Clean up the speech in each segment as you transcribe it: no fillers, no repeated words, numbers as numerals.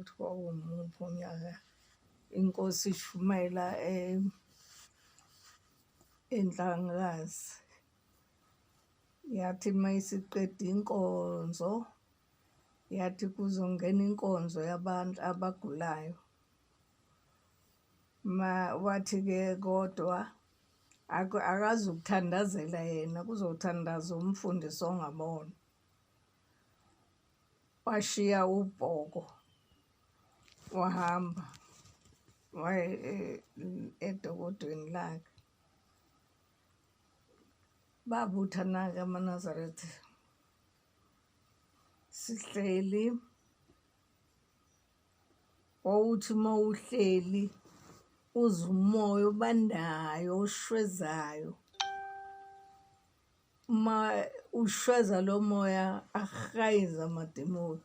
ukuthi kwakuwumuphi unyaka, inkosi ishumayela eNhlangakazi. Yathi uma isiqeda inkonzo, yathi kuzongena inkonzo yabantu abagulayo. Ma wathi-ke kodwa akazukuthandazela yena, kuzothandaza umfundisi ongabonwa. Washiya ubhoko wahamba waye edokodweni lakhe. Babuthana-ke amaNazaretha sihleli, wawuthi uma uhleli uzwe umoya obandayo oshwezayo. Uma ushweza lo moya ahayize amadimoni.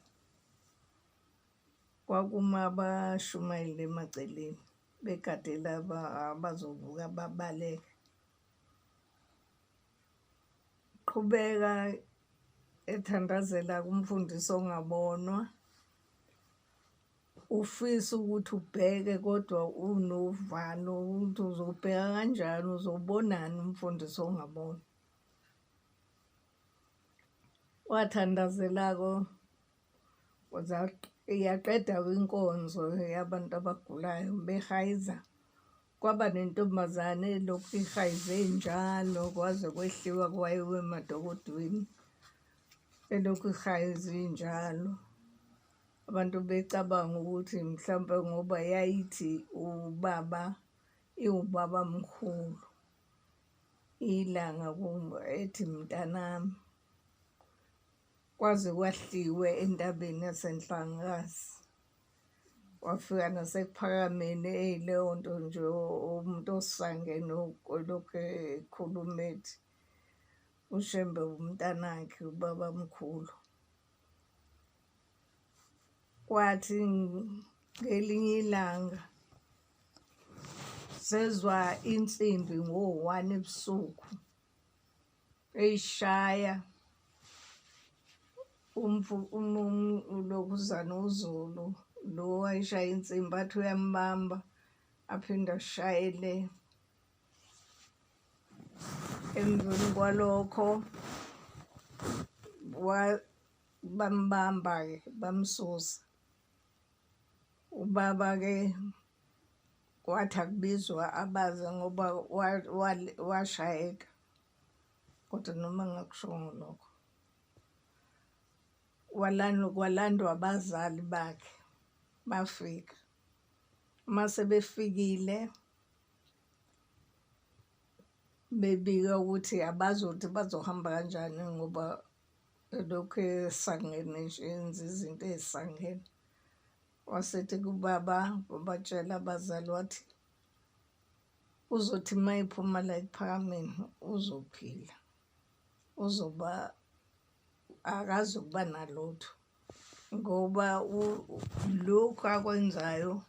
Kwakuma abashumayeli emaceleni begade laba abazovuka babaleke. Qhubeka ethandazela kumfundisi ongabonwa, ufisa ukuthi ubheke kodwa unovalo ukuthi uzobheka kanjani, uzobonani umfundisi ongabonwa. Wathandazela-ko yaqeda inkonzo yabantu abagulayo behayiza. Kwaba nentombazane elokhu ihayize njalo kwaze kwehliwa kwayiwa emadokodweni, elokhu ihayize injalo. Abantu becabanga ukuthi mhlampe ngoba yayithi ubaba iwubaba mkhulu, ilanga ethi mntanami. Kwaze kwahliwe entabeni yaseNhlangakazi. Wafika naseKuphakameni eyileyo nto nje umuntu osangene olokhu ekhuluma ethi uShembe umntanakhe ubabamkhulu. Kwathi ngelinye ilanga sezwa insimbi ngo-1 ebusuku eyishaya ulokhuzana uZulu lo wayeshaya insimbi athi uyambamba aphinde ashayele. Emveni kwalokho bambamba-ke bamsusa. Ubaba-ke wathi akubizwa abaze ngoba washayeka, kodwa noma ngingakushongo lokho. Kwalandwa abazali bakhe bafika. Uma sebefikile bebika ukuthi abazothi bazohamba kanjani ngoba elokhu esangene nje enza izinto ey'sangene. Wasethi kubaba, wabatshela abazali wathi uzothi uma ephuma la eKuphakameni uzophila, uzoba akazukuba nalutho ngoba lokhu akwenzayo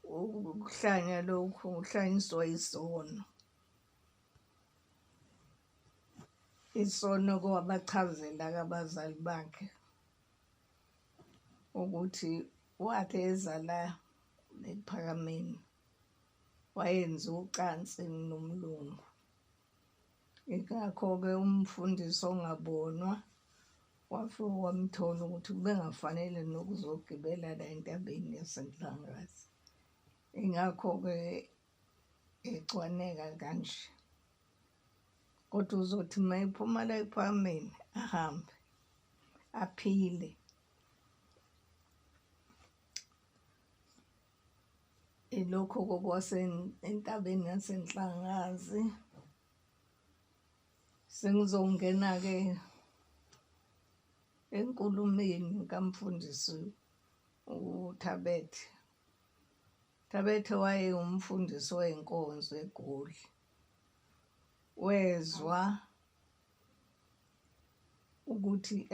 ukuhlanya lokhu uhlanyiswa isono. Isono kwabachazela-ke abazali bakhe ukuthi wathi eza la eKuphakameni wayenza ucansi nomlungu. Ingakho-ke umfundisi ongabonwa wafika wamthola ukuthi kubengafanele nokuzogibela la entabeni yaseNhlangakazi. Ingakho-ke ecwaneka kanje. Kodwa uzothi uma ephuma la eKuphakameni ahambe aphile. Ilokho entabeni yaseNhlangazi. Sengizongena-ke enkulumeni kamfundisi uThabethe. Thabethe wayewumfundisi wenkonzo eGoli. Wezwa ukuthi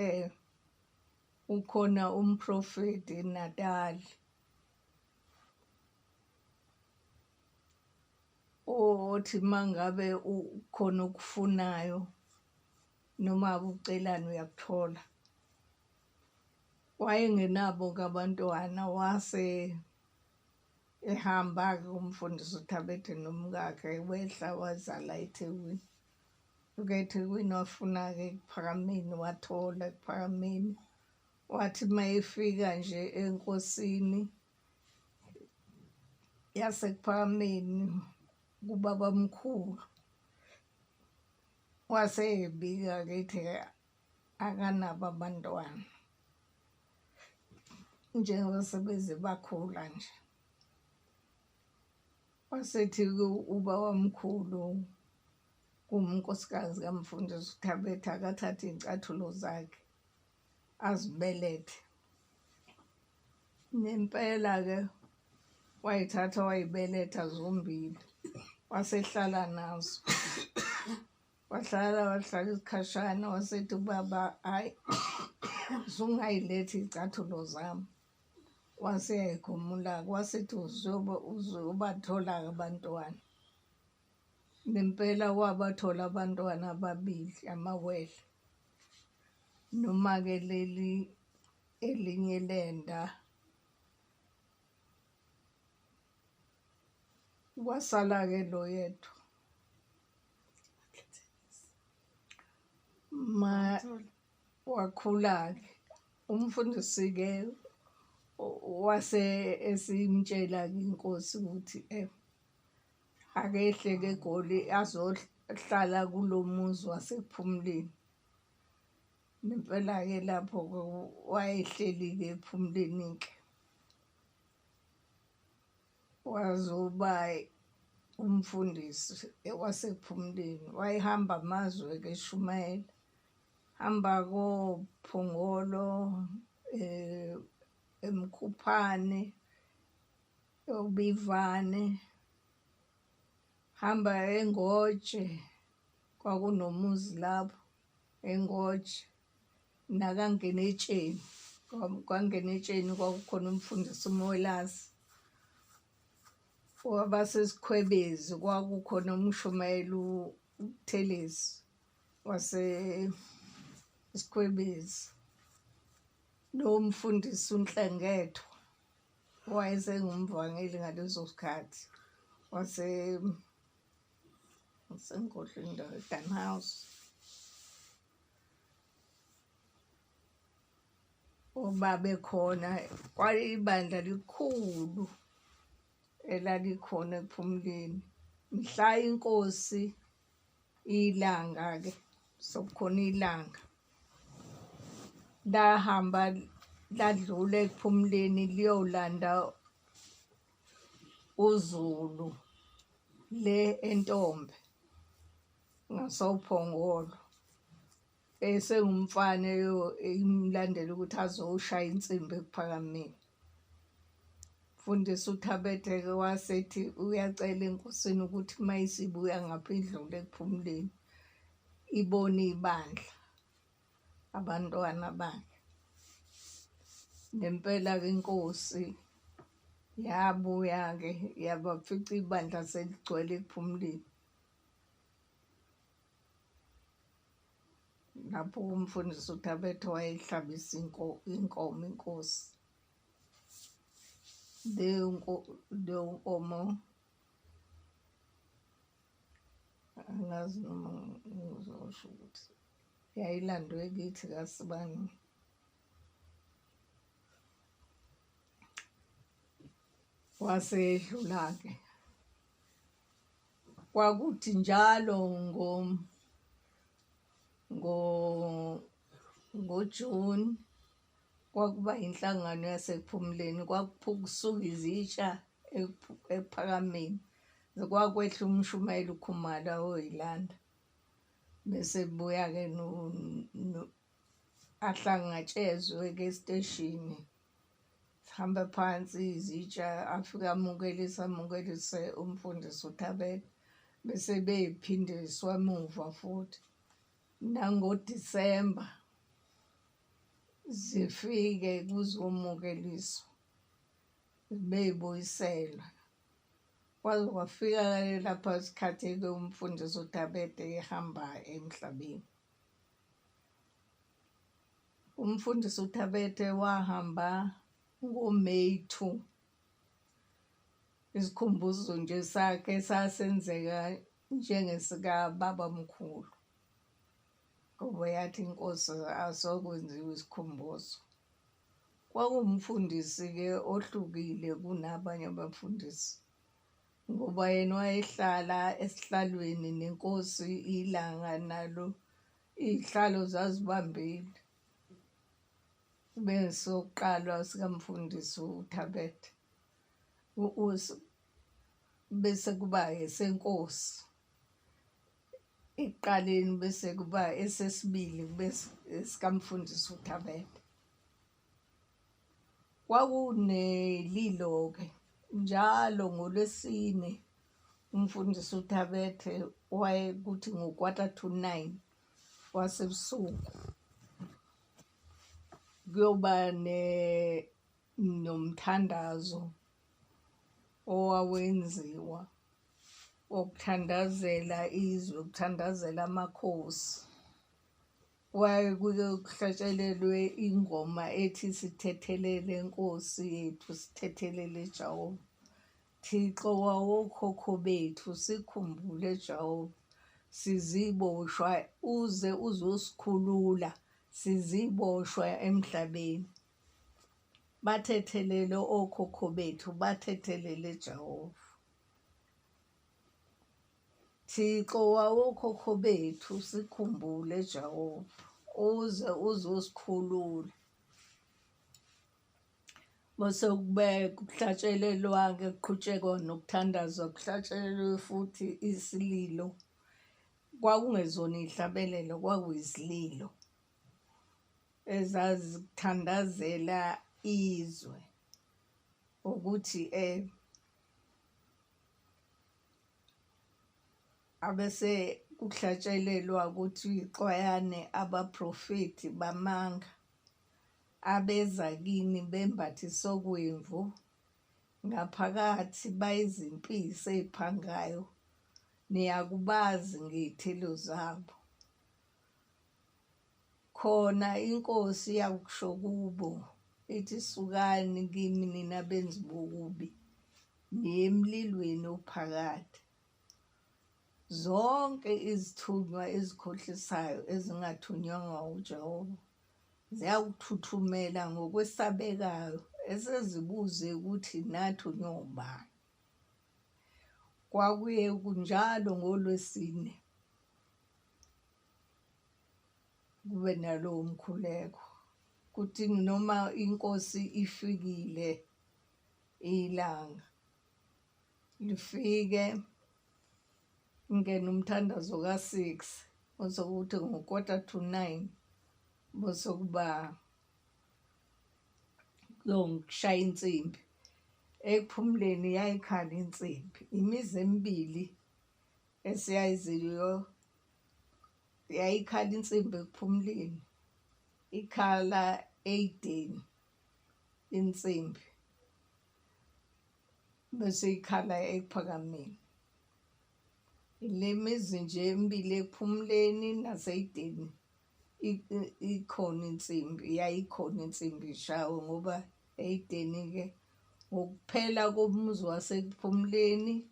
ukhona umprofeti eNatal othi mangabe ukhona okufunayo noma ucelani uyakuthola. Wayengenabo-ke abantwana, wase ehamba-ke umfundisi uThabethe nomkakhe, wehla wazala eThekwini. Fika eThekwini wafuna-ke Ekuphakameni, wathola Ekuphakameni. Wathi uma efika nje enkosini yaseKuphakameni kubabamkhulu, wase ebika-ke ethi akanabo abantwana njengoba sebeze bakhula nje. Wasethi-ke ubabamkhulu kuwunkosikazi kamfundisi uThabethe akathathe iy'cathulo zakhe azibelethe. Nempela-ke wayithatha wayibeletha zombili, wasehlala nazo. Wahlala wahlala isikhashana, wasethi ubaba, hhayi, usungayiletha iy'cathulo zami. Wase eyayikhumula-ke, wasethi uzobathola-ke abantwana. Nempela wabathola abantwana ababili, amawele. Noma-ke leli elinye lenda, kwasala-ke lo yedwa. Ma wakhula-ke umfundisi-ke wase esimtshela-ke inkosi ukuthi akehle-ke eGoli azohlala kulo muzi waseKuphumuleni. Nempela-ke lapho-ke wayehleli-ke eKuphumuleni-ke. Wazoba umfundisi waseKuphumuleni, wayehamba amazwe-ke eshumayela. Hamba koPhongolo, eMkhuphane, oBivane, hamba eNgotshe, kwakunomuzi lapho eNgotshe, naKangenetsheni. KwaNgenetsheni kwakukhona umfundisi uMwelase. WabaseSikhwebezi kwakukhona umshumayeli uButhelezi waseSikhwebezi. Nomfundisi uNhlengethwa wayesengumvangeli ngaleso sikhathi sengikhohlwe indawo, eDanhouse. Obabekhona kwayibandla likhulu elalikhona eKuphumuleni. Mhla inkosi ilanga-ke sekukhona ilanga, lahamba ladlula eKuphumuleni liyolanda uZulu le eNtombe ngasoPhongolo. Esengumfana imlandela ukuthi azoshaya insimbi eKuphakameni. Mfundisi uThabethe-ke wasethi uyacela enkosini ukuthi uma isibuya ngapha idlule eKuphumuleni ibone ibandla, abantwana bakhe. Nempela-ke inkosi yabuya-ke yabafica ibandla seligcwele eKuphumuleni. Lapho umfundisi uThabethe wayehlabisa inkomo inkosi. Leyo nkomo angazi noma ngizosho ukuthi yayilandwe kithi kaSibani. Wase edlula-ke. Kwakuthi njalo ngoJune kwakuba inhlangano yaseKuphumuleni, kwakusuka izitsha eKuphakameni. Kwakwehla umshumayeli uKhumalo ayoyilanda, bese kubuya-ke ahlangatshezwe-ke esiteshini. Sihambe phansi izitsha, afike amukelise amukelise umfundisi uThabethe, bese bephindiswa emuva futhi. NangoDisemba zifike kuzomukeliswa, beyibuyiselwa. Kwaze kwafika lapha isikhathi-ke umfundisi uThabethe ehamba emhlabeni. Umfundisi uThabethe wahamba ngoMeyi 2. Isikhumbuzo nje sakhe sasenzeka njengesikababamkhulu, ngoba yathi inkosi asokwenziwa isikhumbuzo. Kwakuwumfundisi-ke ohlukile kunabanye abafundisi, ngoba yena wayehlala esihlalweni nenkosi iLanga nalo iy'hlalo zazibambile. Kube sikamfundisi uThabethe, bese kuba esenkosi ekuqaleni, bese kuba esesibili kube esikamfundisi uThabethe. Kwakunelilo-ke njalo ngoLwesine umfundisi uThabethe wayekuthi ngo-8:45 wasebusuku kuyoba nomthandazo owawenziwa wokuthandazela izwe, ukuthandazela amakhosi. Kwaye kuke kuhlatshelelwe ingoma ethi sithethelele Nkosi yethu, sithethelele Jehova. Thixo wawokhokho bethu, sikhumbule Jehova. Siziboshwa uze uzosikhulula, siziboshwa emhlabeni. Bathethelele okhokho bethu, bathethelele Jehova. Thixo wawokhokho bethu, sikhumbule Jehova, uze uzosikhulula. Bese kube kuhlatshelelwa-ke, kuqhutshekwa nokuthandazwa, kuhlatshelelwe futhi isililo. Kwakungezona iy'hlabelelo, kwakuyizililo ezazithandazela izwe ukuthi abese kuhlatshelelwa ukuthi xwayane abaprofethi bamanga abeza kini bembathiswe okwemvu, ngaphakathi bayizimpisi ey'phangayo, niyakubazi ngey'thelo zabo. Khona inkosi iyakusho kubo ithi, sukani kimi nina benzi bokubi, niye emlilweni ophakade. Zonke izithunywa ezikhohlisayo ezingathunywanga uJehova ziyakuthuthumela ngokwesabekayo, esezibuze ukuthi nathunywa ubani. Kwakuye kunjalo ngoLwesine kube nalowo mkhuleko, kuthi noma inkosi ifikile ilanga lifike ingene umthandazo ka-6, bese kuthi ngo-8:45 bese kuba kuyoshaya insimbi. Ekuphumuleni yayikhala insimbi, imizi emibili esiyaziyo yayikhala insimbi ekuphumuleni, ikhala eyideni insimbi, bese ikhala ekuphakameni. Le mizi nje emibili ekuphumuleni naseyideni ikhona insimbi, yayikhona insimbi ishawa, ngoba eyideni-ke ngokuphela komuzi wasekuphumuleni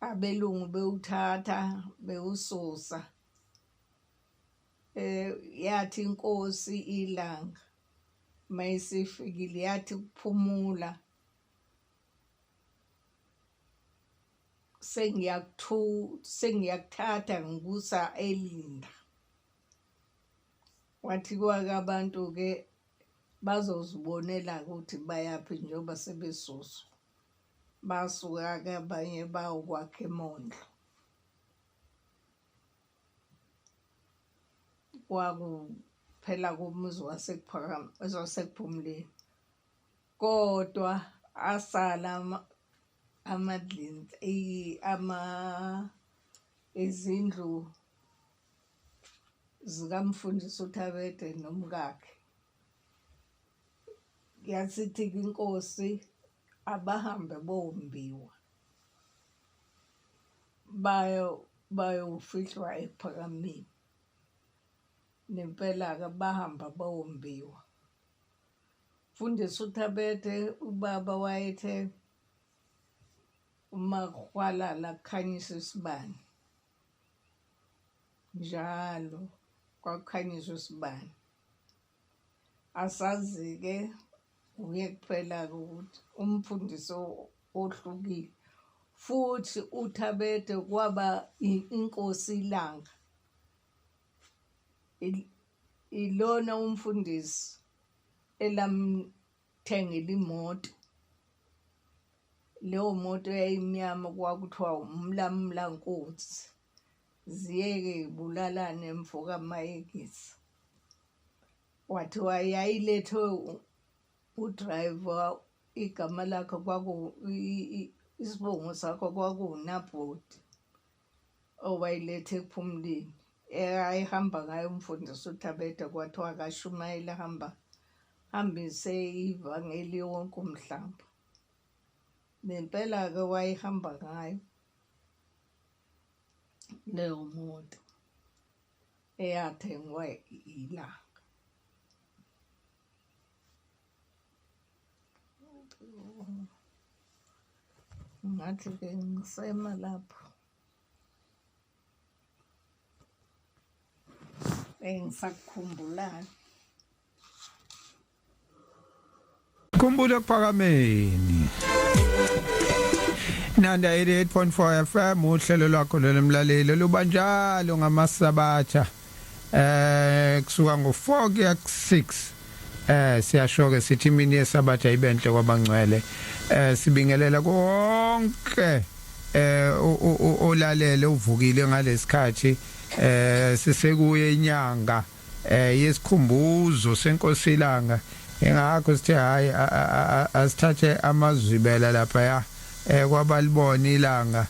abelungu bewuthatha bewususa. Yathi inkosi iLanga mayisifikile yathi kuphumula, sengiyakuthatha ngikusa eLinda. Wathi kwake abantu-ke bazozibonela ukuthi bayaphi njengoba sebesuswa. Basuka-ke abanye bayokwakha eMondlo. Kwakuphela komuzi wasekuphumuleni. Kodwa asala izindlu zikamfundisi uThabethe nomkakhe. Yasithi-ke inkosi abahambe bombiwa bayofihlwa ekuphakameni. Nempela-ke bahamba bayombiwa. Mfundisi uThabethe ubaba wayethe uma kuhwalala kukhanyiswe isibani. Njalo kwakukhanyiswa isibani. Asazi-ke uye kuphela-ke ukuthi umfundisi ohlukile. Futhi uThabethe kwaba inkosi iLanga. Ilona umfundisi elamthengela imoto. Leyo moto yayimnyama kwakuthiwa umlamlankunzi. Ziyeke y'bulalane mfo kaMayekisi. Kwathiwa yayilethwe udrayiva igama lakhe kwaku isibongo sakho kwakuwuNabhoti owayiletha ekuphumuleni. Ayehamba ngayo umfundisi uThabethe kwathiwa akashumayele ahamba hambise ivangeli wonke umhlaba. Nempela-ke wayehamba ngayo leyo moto eyathengwa ilanga. Ngathi-ke ngisema lapho engisakukhumbulayo. Khumbula ekuphakameni. Nanda 88.4 FM uhlelo lwakho lomlaleli lubanjalo ngamasabatha kusuka ngo4 kuya ku6 siyasho ke sithi imini yesabatha ibenhle kwabangcwele sibingelela konke olalele uvukile ngalesikhathi sisekuye inyanga yesikhumbuzo senkosi ilanga ingakho sithe hayi asithathe amazwibela lapha ya kwabalibona ilanga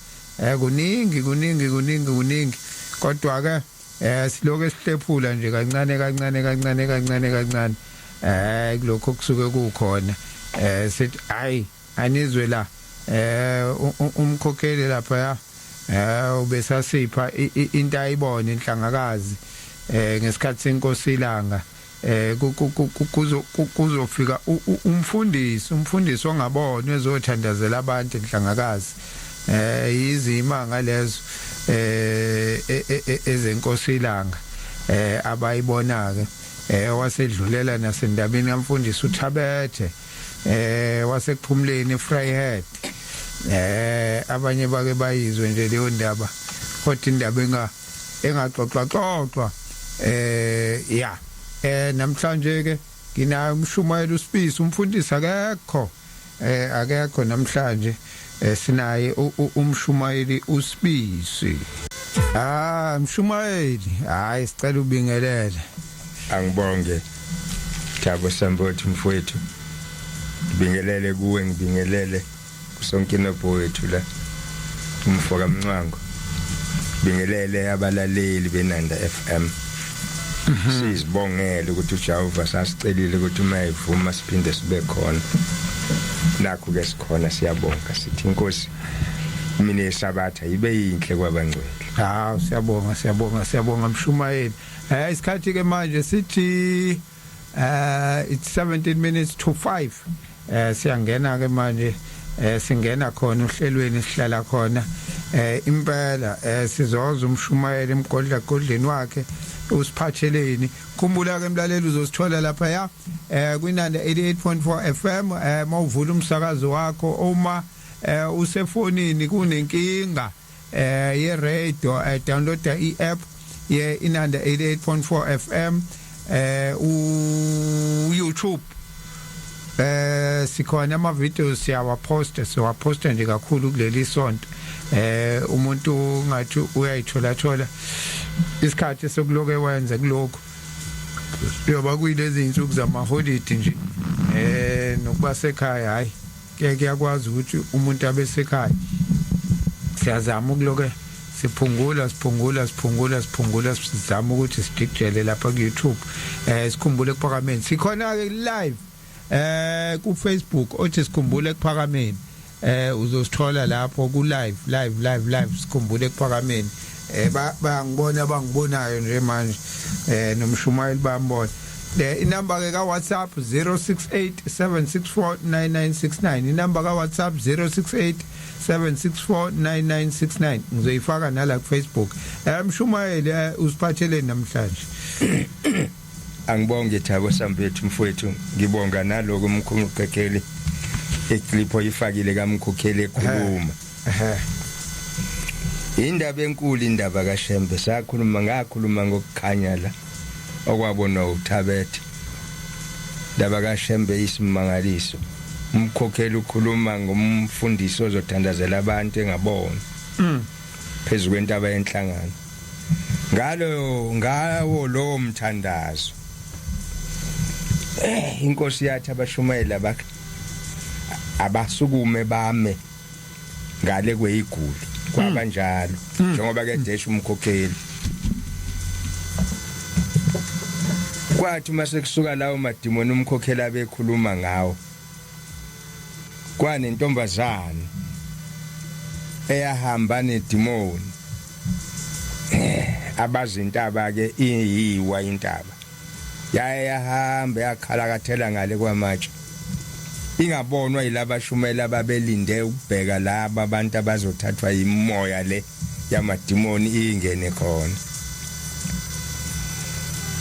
kuningi kuningi kuningi kuningi kodwa ke siloke sihlephula nje kancane kancane kancane kancane kancane kulokho kusuke kukhona sithi hayi anizwe la umkhokheli lapha ya ubesasipha into ayibona inhlangakazi ngesikhathi senkosi ilanga kuzofika umfundisi ongabonwa ezothandazela abantu inhlangakazi izimanga lezo ezenkosi ilanga abayibona ke wasedlulela nasendabeni kamfundisi uThabethe wasekuphumuleni eVryheid abanye bake bayizwe nje leyo ndaba kodwa indaba enga engaxoxwa xoxwa ya namhlanje ke nginayo umshumayeli uSibisi umfundisi akekho akekho namhlanje sinaye umshumayeli uSibisi mshumayeli hayi sicela ubingelele. Angibonge Thabo Sambothi mfowethu, ngibingelele kuwe, ngibingelele kusonkinobho wethu la umfo kaMncwango, ngibingelele abalaleli beNanda FM. Sizibongele ukuthi uJehova sasicelile ukuthi uma evuma siphinde sibe khona. Nakho ke sikhona, siyabonga sithi inkosi mina yesabatha ibe yinhle kwabangcwele. Hawu siyabonga siyabonga siyabonga mshumayeli. Isikhathi ke manje sithi it's 17 minutes to 5. Siyangena ke manje singena khona uhlelweni sihlala khona impela sizoza umshumayeli emgodla godleni wakhe usiphatheleni. Khumbula ke mlaleli uzosithola lapha ya kwinanda 88.4 FM mawuvula umsakazo wakho uma usefonini kunenkinga ye radio download i-app ye Inanda 88.4 FM u YouTube sikhona ama videos siyawaposta siwaposta nje kakhulu kuleli sonto umuntu ngathi uyayithola thola isikhathi sokuloke wenza kulokho yoba kuyilezi insuku zamaholidi nje nokuba sekhaya hayi kuyakwazi ukuthi umuntu abe sekhaya. Siyazama ukuloke siphungula siphungula siphungula siphungula sizama ukuthi sidijele lapha ku YouTube sikhumbule ekuphakameni. Sikhona ke live ku Facebook othi sikhumbule ekuphakameni uzosithola lapho ku live live live live sikhumbule ekuphakameni. Bayangibona abangibonayo nje manje, nomshumayeli bambona. Le inamba ke ka WhatsApp 0687649969, inamba ka WhatsApp 0687649969, ngizoyifaka nala ku Facebook. Mshumayeli, usiphathele namhlanje? Angibonge, Thabo Sambethu mfowethu, ngibonga naloko umkhumqekeli iclip oyifakile kamkhokheli ekhuluma. Indaba enkulu, indaba kaShembe. Sakhuluma, ngakhuluma ngokukhanya la okwabonwa uThabethe. Indaba kaShembe isimangaliso. Umkhokheli ukhuluma ngomfundisi ozothandazela abantu engabona phezulu kwentaba yenhlangano. Ngalo ngawo lowo mthandazo, inkosi yathi abashumayela bakhe abasukume bame ngale kweyiguli. Kwabanjalo njengoba ke desha umkhokheli. Kwathi mase kusuka lawo madimoni umkhokheli abekhuluma ngawo, kwanentombazana eyahamba nedimoni. Abazintaba ke iyiwa intaba yaye yahamba yakhalakathela ngale kwamatshe, ingabonwa yilabashumela ababelinde ukubheka laba abantu abazothathwa yimoya le yamadimoni ingene khona.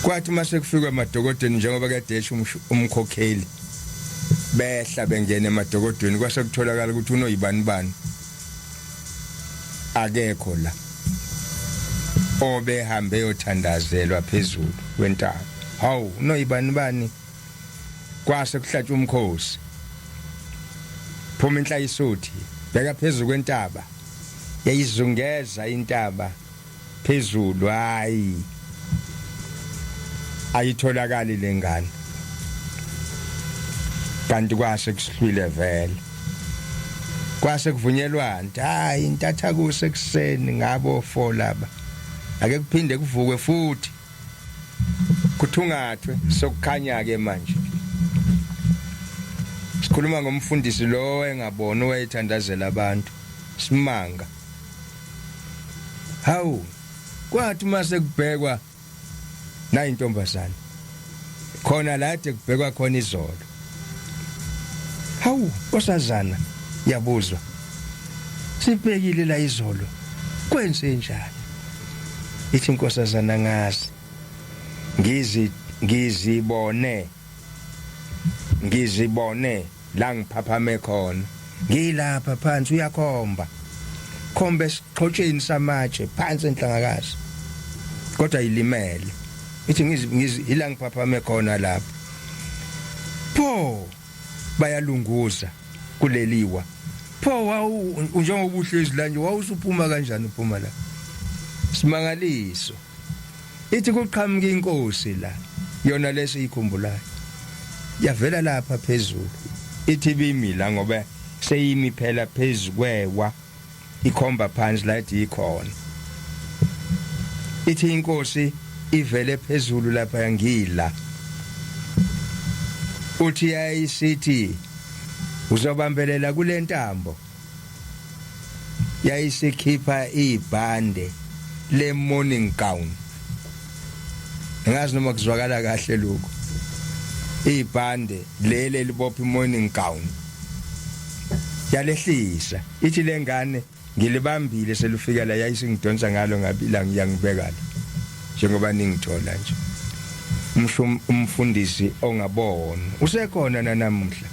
Kwathi mase kufikwa emadokodweni, njengoba kadesha umkhokheli, behla bengena emadokodweni, kwase kutholakala ukuthi unoyibani bani akekho la obehambe yothandazelwa phezulu kwentaba. Hawu, unoyibani bani? Kwase kuhlatshwa umkhosi, phuma inhlayisuthi, bheka phezulu kwentaba, yayizungeza intaba phezulu. Hayi, ayitholakali lengane, kanti kwase kusihlwile vele. Kwase kuvunyelwana, hayi, intatha kuse kuseni ngabo 4 laba ake kuphinde kuvukwe futhi kuthungathwe sokukhanya ke. Manje sikhuluma ngomfundisi lo engabona owayethandazela abantu. Simanga, hawu, kwathi mase kubhekwa na intombazana khona la ade kubhekwa khona izolo. Hawu, nkosazana, yabuzwa, sibhekile la izolo, kwenze njani? Ithi inkosazana, ngazi, ngizibone la ngiphaphame khona, ngilapha phansi. Uyakhomba, khomba esiqhotsheni samatshe phansi enhlangakazi, kodwa ilimele. Ithi ngizi ila ngiphaphame khona lapha. Pho bayalunguza kuleliwa? Pho wawu njengoba uhlezi la nje, wawusuphuma kanjani uphuma la? Simangaliso. Ithi kuqhamuka inkosi la, yona lesiyikhumbulayo, yavela lapha phezulu. Ithi bimi la ngoba seyimi phela phezulu kwewa, ikhomba phansi la ethi ikhona. Ithi inkosi ivele phezulu lapha, ngila. Uthi yayisithi uzobambelela kule ntambo, yayisikhipha ibhande le morning gown. Ngazi noma kuzwakala kahle lokho, ibhande lele libopha morning gown, yalehlisa. Ithi lengane, ngilibambile selufika la, yayisingidonsa ngalo ngabila, ngiyangibeka la njengoba ningithola nje. Umsho umfundisi ongabona usekhona nanamuhla,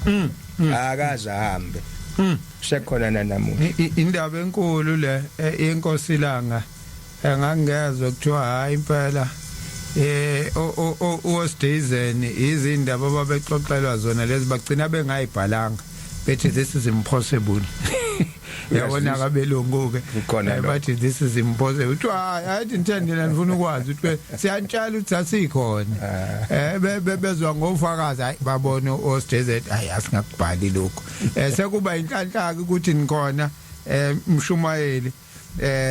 akaze ahambe, usekhona nanamuhla. Indaba enkulu le, yenkosi ilanga engangezwe kuthiwa hayi impela oOsthuizen, izindaba ababexoxelwa zona lezi bagcina bengayibhalanga, bethi this is impossible. Yabona abelungu ke. Kukhona lokho. Bathi this is impossible. Kuthiwa hayi, athi nithandela nifuna ukwazi ukuthi siyantshala ukuthi asikhona. Bezwa ngofakazi, hayi, babona oOsthuizen, hayi, asingakubhali lokho. Sekuba inhlanhla ukuthi nikhona, mshumayeli,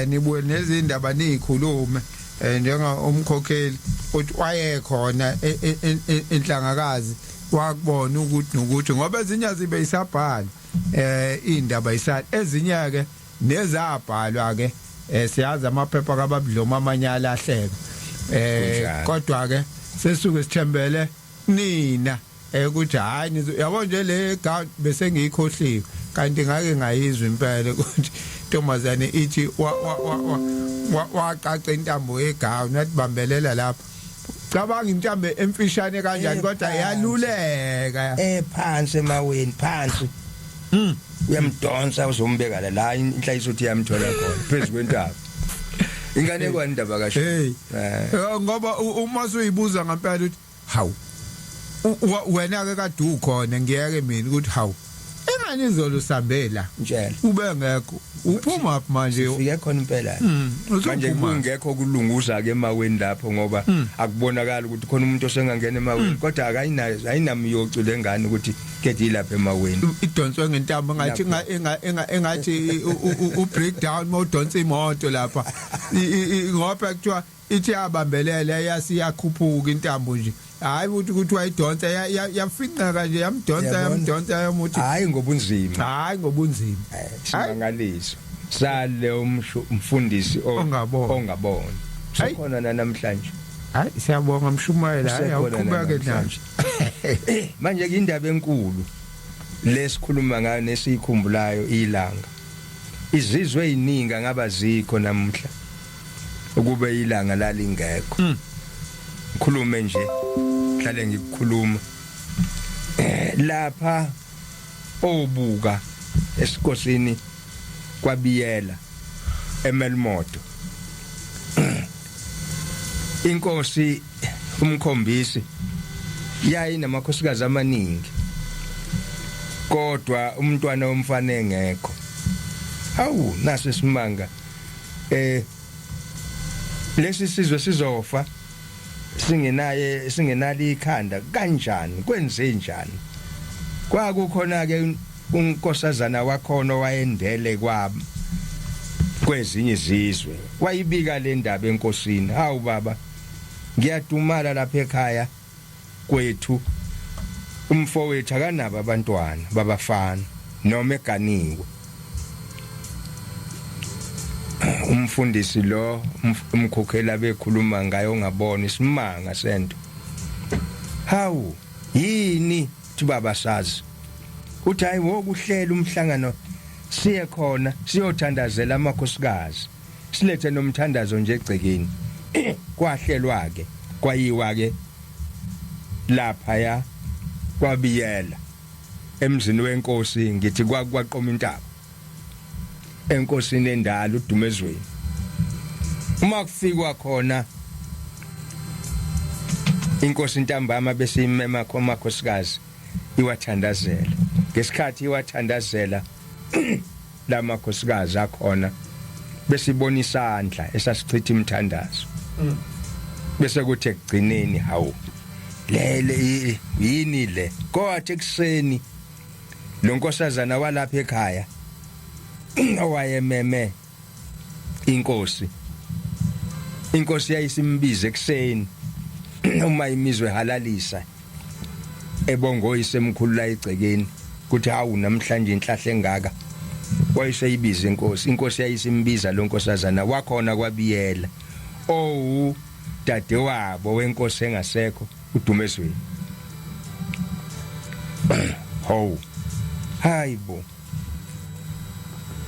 nibuye nezindaba nizikhulume, njenga umkhokheli uthi wayekhona enhlangakazi, wakubona ukuthi nokuthi, ngoba ezinye zibe isabhala indaba isala, ezinye ke nezabhalwa ke. Siyazi amaphepha kababudloma amanye alahleka. Kodwa ke sesuke sithembele nina ukuthi hayi yabo nje le gown bese ngiyikhohliwe kanti ngake ngayizwa impela ukuthi intombazane ithi waqaqa intambo yegown nathi bambelela lapho. Cabanga intambo emfishane kanjani kodwa yaluleka. Phansi emaweni phansi. Uyamdonsa uzombeka la la inhlayiso uthi yamthola khona phezulu kwentaba. Ingane kwani indaba kasho. Hey. Ngoba uma usuyibuza ngempela ukuthi hawu wena ke kade ukhona ngiyeke mina ukuthi hawu engani izolo usambe la Ngitshela. Ube ngekho uphuma phi manje? Fike khona impela. Manje Usuphuma. Kungekho kulunguza ke emaweni lapho ngoba akubonakala ukuthi khona umuntu osengangena emaweni, kodwa akayinayo, ayinamyocu lengane ukuthi kede ilapha emaweni. Idonswe ngentambo ngathi engathi u breakdown mawudonsa imoto lapha, ngoba kuthiwa ithi yabambelela yasiyakhuphuka intambo nje, hayi ukuthi wayidonsa yafinqeka nje, yamdonsa. Yabona? Yamdonsa yamuthi. Hayi, ngobunzima. Hayi, ngobunzima. Simangaliso sale umfundisi Ongaboni. Ongaboni. Hayi. Sekhona namhlanje. Hayi, siyabonga mshumayela, hayi. Usekhona Awuqhubeke nayo. namhlanje. Manje ke indaba enkulu lesikhuluma ngayo nesiyikhumbulayo, ilanga, izizwe eziningi ngaba zikho namuhla ukube ilanga lalingekho. Ngikhulume nje, hlale ngikukhuluma lapha obuka esikosini kwabiyela eMelmoto, inkosi umkhombisi yayinamakhosikazi amaningi kodwa umntwana womfana engekho. Hawu, nasi isimanga, lesi sizwe sizofa singenaye, singenali ikhanda kanjani? Kwenze njani? Kwakukhona ke unkosazana wakhona wayendele kwabo kwezinye izizwe, wayibika le ndaba enkosini. Hawu baba, ngiyadumala lapha ekhaya kwethu, umfowethu akanabo abantwana babafana noma eganiwe. Umfundisi lo umkhokhela bekhuluma ngayo ongabona isimanga sento. Hawu, yini thi baba? Sazi uthi hayi, wokuhlela umhlangano siye khona siyothandazela amakhosikazi, silethe nomthandazo nje egcekeni. Kwahlelwa ke, kwayiwa ke lapha ya kwabiyela emzini wenkosi, ngithi kwaqoma intaba enkosini endala uDumezweni. Uma kufikwa khona, inkosi ntambama bese imema amakhosikazi iwathandazela. Ngesikhathi iwathandazela lamakhosikazi akhona, bese ibona isandla esasichitha imithandazo, bese kuthi ekugcineni, hawu, lele yini le? Kwathi ekuseni lo nkosazana walapha ekhaya owayememe inkosi, inkosi yayisimbiza ekuseni uma imizwe halalisa ebongoyise emkhulu la egcekeni kuthi hawu, namhlanje inhlahla engaka. Wayeseyibiza inkosi, inkosi yayisimbiza lo nkosazana wakhona kwabiyela owu dadewabo wenkosi engasekho uDumezweni. Hawu, hayibo,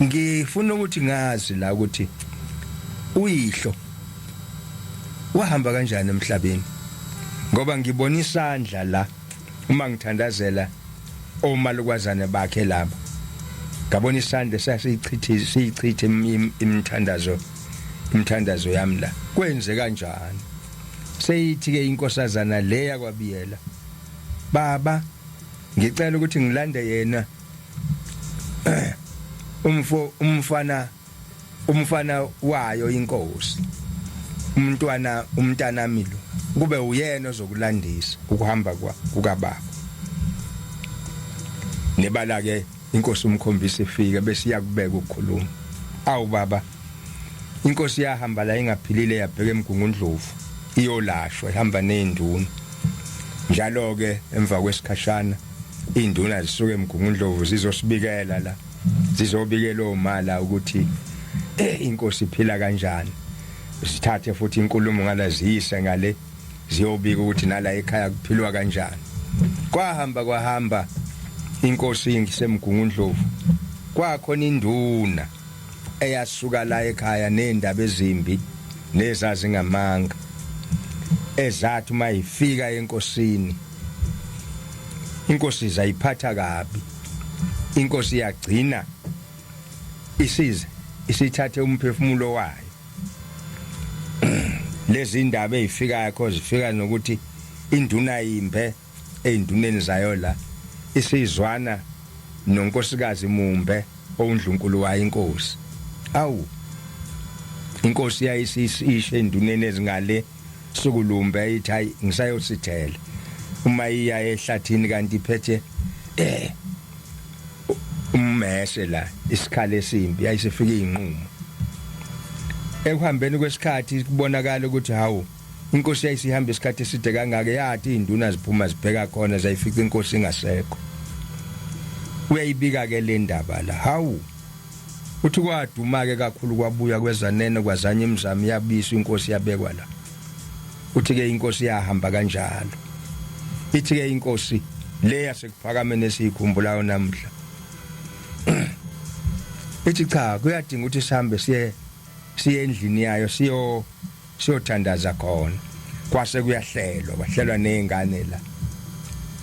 ngifuna ukuthi ngazi la ukuthi uyihlo wahamba kanjani emhlabeni, ngoba ngibona isandla la uma ngithandazela omalukwazane bakhe laba, ngabona isandla sasiyichithe, siyichithe imithandazo yami la. Kwenze kanjani? Seyithi ke inkosazana leya kwabiyela, baba, ngicela ukuthi ngilande yena umfo umfana umfana wayo inkosi, umntwana umntanami lo, kube uyena ozokulandisa ukuhamba kwa kukababa. Nebala ke inkosi umkhombisi ifike bese iyakubeka ukukhuluma. Awu baba, inkosi yahamba la ingaphilile, yabheka eMgungundlovu iyolashwa, ihamba nezinduna njalo ke. Emva kwesikhashana induna zisuka eMgungundlovu zizosibikela la, zizobikela omala ukuthi Inkosi iphila kanjani. Sithathe futhi inkulumo ngalaziyise ngale ziyobika ukuthi nala ekhaya kuphilwa kanjani. Kwahamba kwahamba inkosi ngisemgungundlovu, kwakhona induna eyasuka la ekhaya nezindaba ezimbi nezazi ngamanga, ezathi uma ifika enkosini inkosi zayiphatha kabi. Inkosi yagcina isize isithathe umphefumulo wayo. Lezi indaba ezifikayo kho zifika nokuthi induna yimbe ezinduneni zayo la isizwana nonkosikazi Mumbe owundlunkulu wayo inkosi. Awu, inkosi yayisisishe enduneni ezingale sukulumbe ithi hayi, ngisayosithela uma iya ehlathini, kanti iphethe ummese la, isikhali esimbi, yayisifika inqumo. Ekuhambeni kwesikhathi kubonakala ukuthi hawu, inkosi yayisihamba isikhathi eside kangaka, yathi induna ziphuma zibheka khona zayifica inkosi ingasekho. Uyayibika ke le ndaba la. Hawu, uthi kwaduma ke kakhulu, kwabuya kwezanene kwazanya imizamo, yabiswa inkosi, yabekwa la. Uthi ke inkosi yahamba kanjalo. Ithi ke inkosi le yasekuphakameni esiyikhumbulayo namhla, ithi cha, kuyadinga ukuthi sihambe siye endlini yayo siyothandaza khona. Kwase kuyahlelwa, kwahlelwa nezingane la,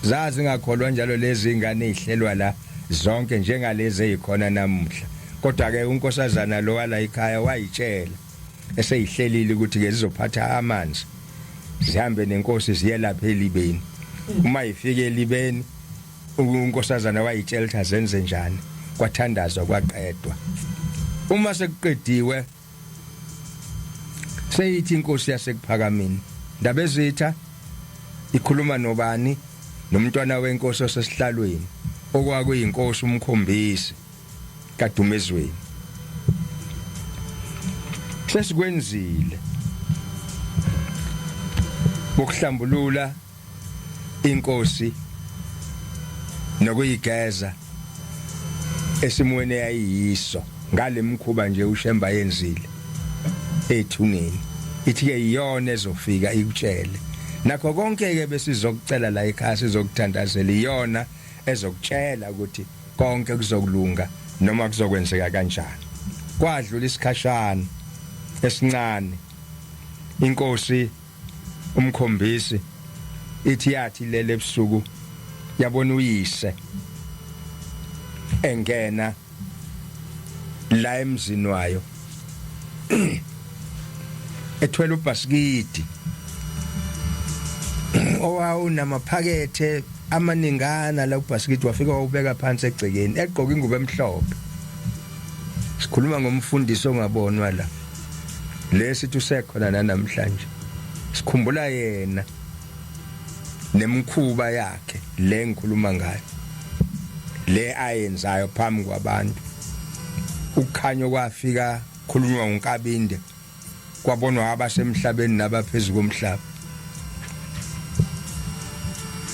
zazi ngakholwa njalo lezi ingane ezihlelwa la zonke njengalezi ezikhona namuhla. Kodwa ke unkosazana lo wala ekhaya wayitshela eseyihlelile ukuthi ke zizophatha amanzi zihambe nenkosi ziye lapha elibeni. Uma ifike elibeni, unkosazana wayitshela ukuthi azenze njani. Kwathandazwa, kwaqedwa. Uma sekuqediwe, seyithi inkosi yasekuphakameni, Ndabezitha, ikhuluma nobani? Nomntwana wenkosi osesihlalweni, okwakuyinkosi umkhombisi kaDumezweni, sesikwenzile ukuhlambulula inkosi nokuyigeza esimweni eyayiyiso ngalemkhuba nje uShemba yenzile ethuneni. Ithi ke iyona ezofika ikutshele nakho konke ke besizokucela la ekhaya, sizokuthandazela, iyona ezokutshela ukuthi konke kuzokulunga noma kuzokwenzeka kanjani. Kwadlula isikhashana esincane, inkosi umkhombisi ithi yathi lele ebusuku yabona uyise engena la emzini wayo ethwele ubhasikidi owawunamaphakethe amaningana la. Ubhasikidi wafika wawubeka phansi egcekeni, egqoka ingubo emhlophe. Sikhuluma ngomfundisi ongabonwa la, lesithi usekhona namhlanje, sikhumbula yena nemkhuba yakhe le ngikhuluma ngayo, le ayenzayo phambi kwabantu. Ukukhanya kwafika, khulunywa uNkabinde, kwabonwa abasemhlabeni nabaphezulu komhlaba.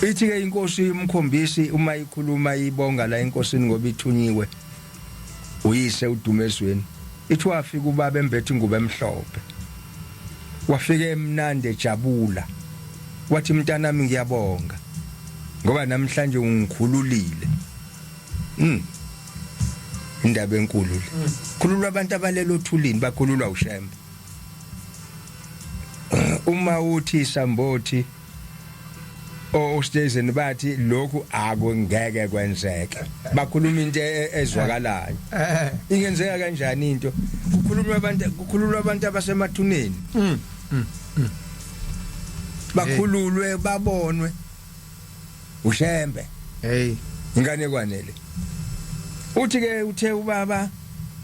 Ithi ke inkosi umkhombisi uma ikhuluma ibonga la enkosini ngoba ithunyiwe uyise uDumezweni, ithi wafika ubaba embethe ingubo emhlophe, wafika emnandi ejabula, wathi, "Mntanami, ngiyabonga ngoba namhlanje ungikhululile." Indaba enkulu le, khululwa abantu abalelo othulini, bakhululwa uShembe. Uma uthi sambothi ostezeni bathi lokhu akungeke kwenzeke, bakhuluma into ezwakalayo. Ingenzeka kanjani into kukhuluma abantu, kukhululwa abantu abasemathuneni, bakhululwe, babonwe uShembe? Hey. Ingane kwanele. Uthi ke uthe ubaba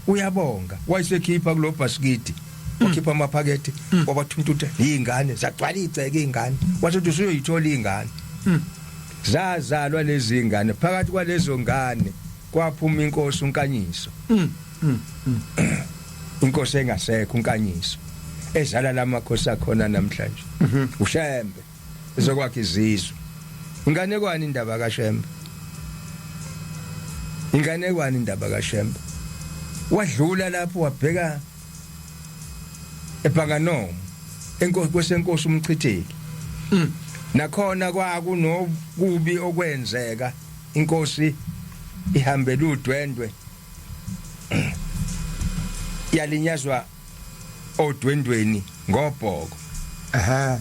uyabonga, wayesekhipha kulo bhasikidi, wakhipha amaphakethe, wabathuntutha izingane, zagcwala igceke izingane. Wathi usuyoyithola izingane. Zazalwa lezi ingane, phakathi kwalezo ngane kwaphuma inkosi uNkanyiso, inkosi engasekho uNkanyiso, ezala lamakhosi akhona namhlanje. uShembe ezokwakha izizwe. Inganekwane indaba kaShembe, inganekwane indaba kaShembe. Wadlula lapho wabheka eBhanganoma enkosi kwesenkosi umchitheki. Nakhona kwakunokubi okwenzeka inkosi ihambela udwendwe yalinyazwa odwendweni ngobhoko. Ehhe.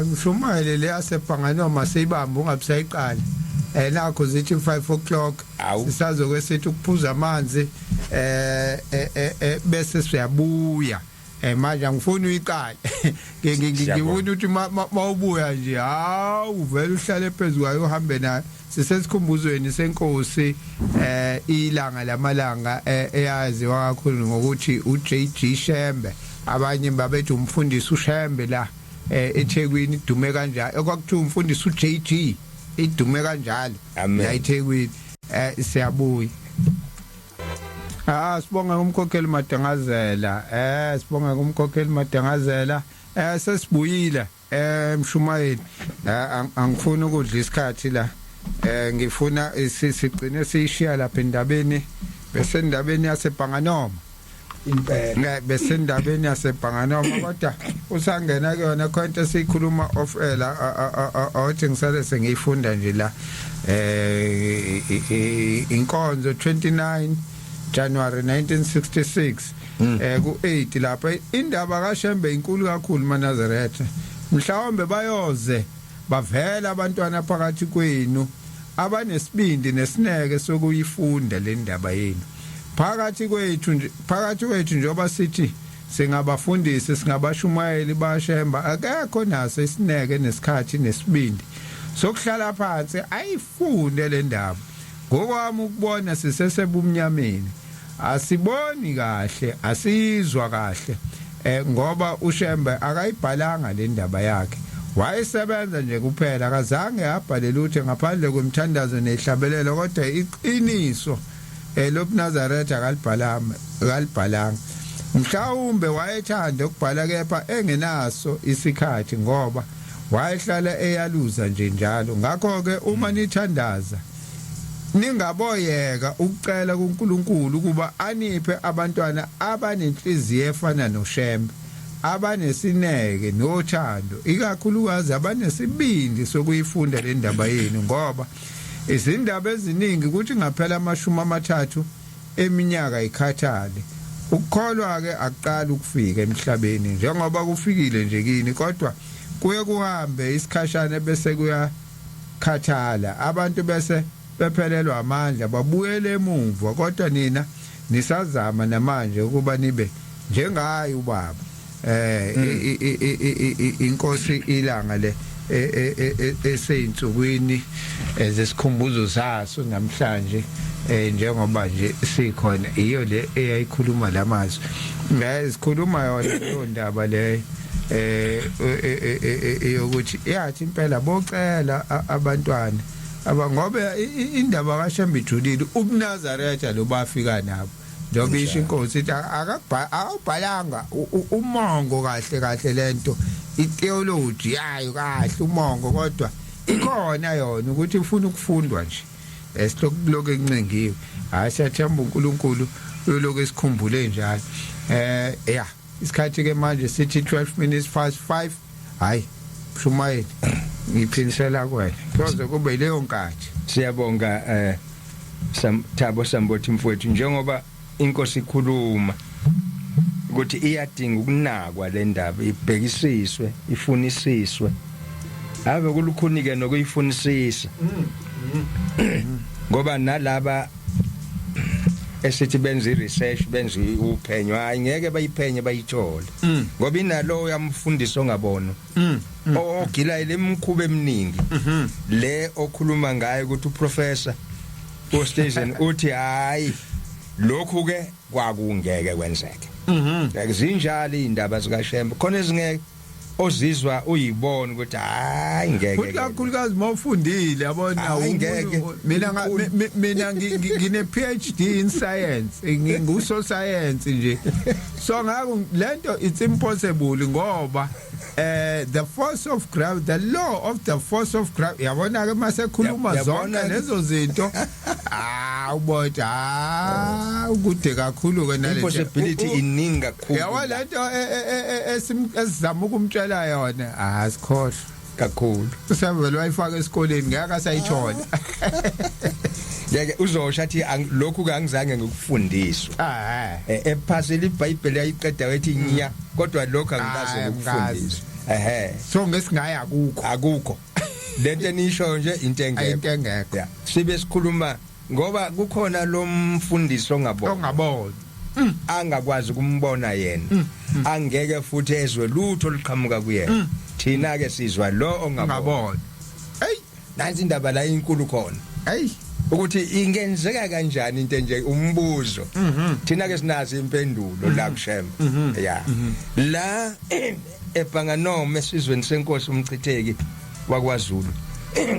Mshumayeli le yaseBhanganoma seyibamba ungabisayiqala. Nakho zithi 5 o'clock sisazoke sithi ukuphuza amanzi bese siyabuya. Manje angifuni uyiqale. Ngifuna ukuthi mawubuya nje hawu vele uhlale phezulu uhambe nayo. Sisesikhumbuzweni senkosi ilanga lamalanga eyaziwa kakhulu ngokuthi uJG Shembe. Abanye babethi umfundisi uShembe la eThekwini idume kanjalo. Okwakuthiwa umfundisi uJG idume kanjalo la eThekwini. Siyabuya. Sibonga umkhokheli Madangazela. Sibonga umkhokheli Madangazela. Sesibuyile mshumayeli. Angifuni ukudla isikhathi la. Ngifuna sigcine siyishiya lapha endabeni bese endabeni yaseBhanganoma. Impela. Bese endabeni yaseBhanganoma kodwa usangena kuyona khonto esikhuluma off air la awuthi ngisale sengiyifunda nje la inkonzo 29 January 1966 ku 8 lapha indaba kaShembe inkulu kakhulu maNazaretha. Mhlawumbe bayoze bavela abantwana phakathi kwenu abanesibindi nesineke sokuyifunda le ndaba yenu. Phakathi kwethu nje phakathi kwethu njengoba sithi singabafundisi singabashumayeli baShemba akekho naso isineke nesikhathi nesibindi sokuhlala phansi ayifunde le ndaba. Ngokwami ukubona sisesebumnyameni, asiboni kahle, asizwa kahle ngoba uShembe akayibhalanga le ndaba yakhe. Wayesebenza nje kuphela, akazange abhale lutho ngaphandle kwemthandazo nehlabelelo, kodwa iqiniso lobuNazaretha akalibhalanga akalibhalanga. Mhlawumbe wayethanda ukubhala kepha engenaso isikhathi ngoba wayehlala eyaluza nje njalo. Ngakho ke uma nithandaza ningaboyeka ukucela kuNkulunkulu ukuba aniphe abantwana abanenhliziyo efana noShembe, abanesineke nothando, ikakhulukazi abanesibindi sokuyifunda le ndaba yenu, ngoba izindaba eziningi kuthi ngaphela 30 eminyaka ikhathale. Ukukholwa ke akuqali ukufika emhlabeni njengoba kufikile nje kini, kodwa kuye kuhambe isikhashana bese kuyakhathala, abantu bese bephelelwa amandla babuyele emumva, kodwa nina nisazama namanje ukuba nibe njengaye ubaba. Inkosi ilanga le eseyinsukwini zesikhumbuzo saso namhlanje njengoba nje sikhona iyo le eyayikhuluma lamazwi. Sikhuluma yona leyo ndaba le yokuthi yathi impela bocela abantwana abangoba indaba kaShembe ijulile ubuNazaretha lo bafika nabo. Njengoba isho inkosi ithi akubhalanga umongo kahle kahle lento itheology yayo kahle umongo, kodwa ikhona yona ukuthi ifuna ukufundwa nje esiloku lokho encengiwe. Hayi, siyathemba uNkulunkulu uyoloku esikhumbule njalo. Ya, isikhathi ke manje sithi 12 minutes past 5. Hayi Mshumayeli, ngiphinisela kuwena kuyoze kube leyo nkathi. Siyabonga Thabo Sambothi mfowethu, njengoba inkosi ikhuluma ukuthi iyadinga ukunakwa le ndaba, ibhekisiswe, ifunisiswe. Ave kulukhuni ke nokuyifunisisa ngoba nalaba esithi benza i-research, benza uphenyo, hayi ngeke bayiphenye bayithole ngoba inalo uyamfundisa ongabona ogila ile mkhuba eminingi le okhuluma ngayo ukuthi uprofessor uStazen uthi hayi lokhu ke kwakungeke kwenzeke. Zinjalo indaba zikaShembe, khona ezingeke ozizwa uyibona ukuthi hayi ngeke. Futhi kakhulukazi mawufundile yabona Hayi, ngeke. Mina ngine PhD in science, nginguso science nje, so ngakho lento it's impossible ngoba The force of gravity, the law of the force of gravity, yabona ke mase khuluma zonke lezo zinto, ah, ubona, ah, ukude kakhulu ke nale impossibility iningi kakhulu. Yabo lento esizama ukumtshela yona, ah, sikhohlwa kakhulu. Usevele wayifaka esikoleni, ngeke asayithola. Ngeke uzosho athi lokhu kangizange ngikufundiswa. Ah. Ephasela iBhayibheli ayiqeda wethi nya, kodwa lokhu angikaze ngikufundiswa, ehe. So ngesingaya kukho. Akukho lento enisho nje, into engekho. Into engekho. Yeah, sibe sikhuluma ngoba kukhona lo mfundisi ongabona, ongabona, angakwazi ukumbona yena, angeke futhi ezwe lutho oluqhamuka kuyena. Thina ke sizwa lo ongabona. Ongabona, hey. Nansi indaba la inkulu khona. Hey. Ukuthi ingenzeka kanjani into nje, umbuzo. Thina ke sinazo impendulo la kuShembe, ya, la eBhanganoma esizweni senkosi uMchitheki wakwaZulu,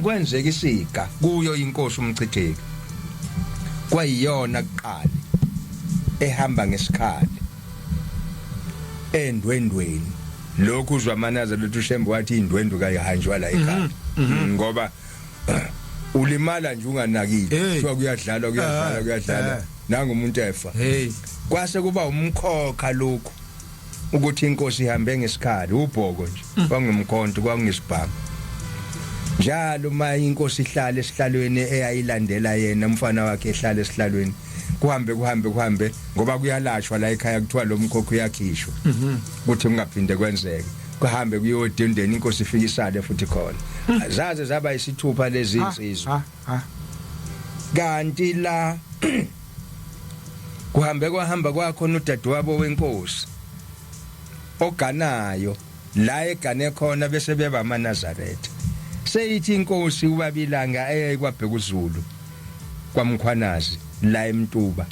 kwenzeka isiga kuyo inkosi uMchitheki, kwayiyona kuqala ehamba ngesikhali endwendweni. Lokhu uzwa amanaza lethu uShembe wathi indwendwe kayihanjwa la ekhaya, ngoba ulimala nje unganakile. Kuthiwa kuyadlalwa, kuyadlalwa, kuyadlalwa, nanga umuntu efa. Hey. Kwase kuba umkhokha lokhu ukuthi inkosi ihambe ngesikhali, ubhoko nje, kwangumkhonto, kwangisibhamu njalo. Uma inkosi ihlala esihlalweni, eyayilandela yena umfana wakhe ehlala esihlalweni, kuhambe kuhambe kuhambe, ngoba kuyalashwa la ekhaya, kuthiwa lo mkhokha uyakhishwa ukuthi kungaphinde kwenzeke. Kuhambe kuyodendeni, inkosi ifike isale futhi khona. Zaze zaba isithupha lezi insizwa. Ha ha. Kanti la kuhambe kwahamba kwakhona udadewabo wenkosi oganayo la egane khona, bese beba amaNazaretha. Seyithi inkosi ubabilanga eyayikwabheka uZulu kwaMkhwanazi la eMtuba,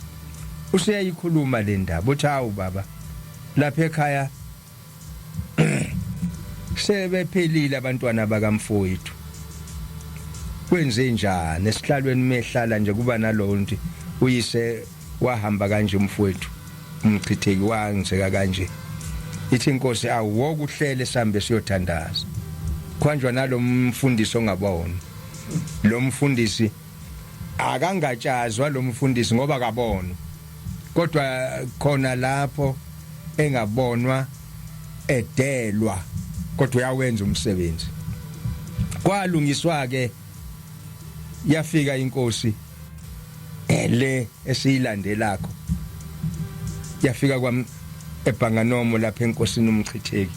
useyayikhuluma le ndaba, uthi hawu baba, lapha ekhaya sebephelile abantwana bakamfowethu, kwenze njani esihlalweni mehlala nje kuba nalowo nti uyise wahamba kanje, umfowethu umchitheki wangizeka kanje. Ithi inkosi, awokuhlele sambe siyothandaza. Khanjwa nalomfundisi ongabona. Lo mfundisi akangatshazwa lo mfundisi ngoba akabona, kodwa khona lapho engabonwa edelwa, kodwa uyawenza umsebenzi. Kwalungiswa ke, yafika inkosi le esiyilandelakho, yafika kwam eBhanganomo lapha enkosini uMchitheki,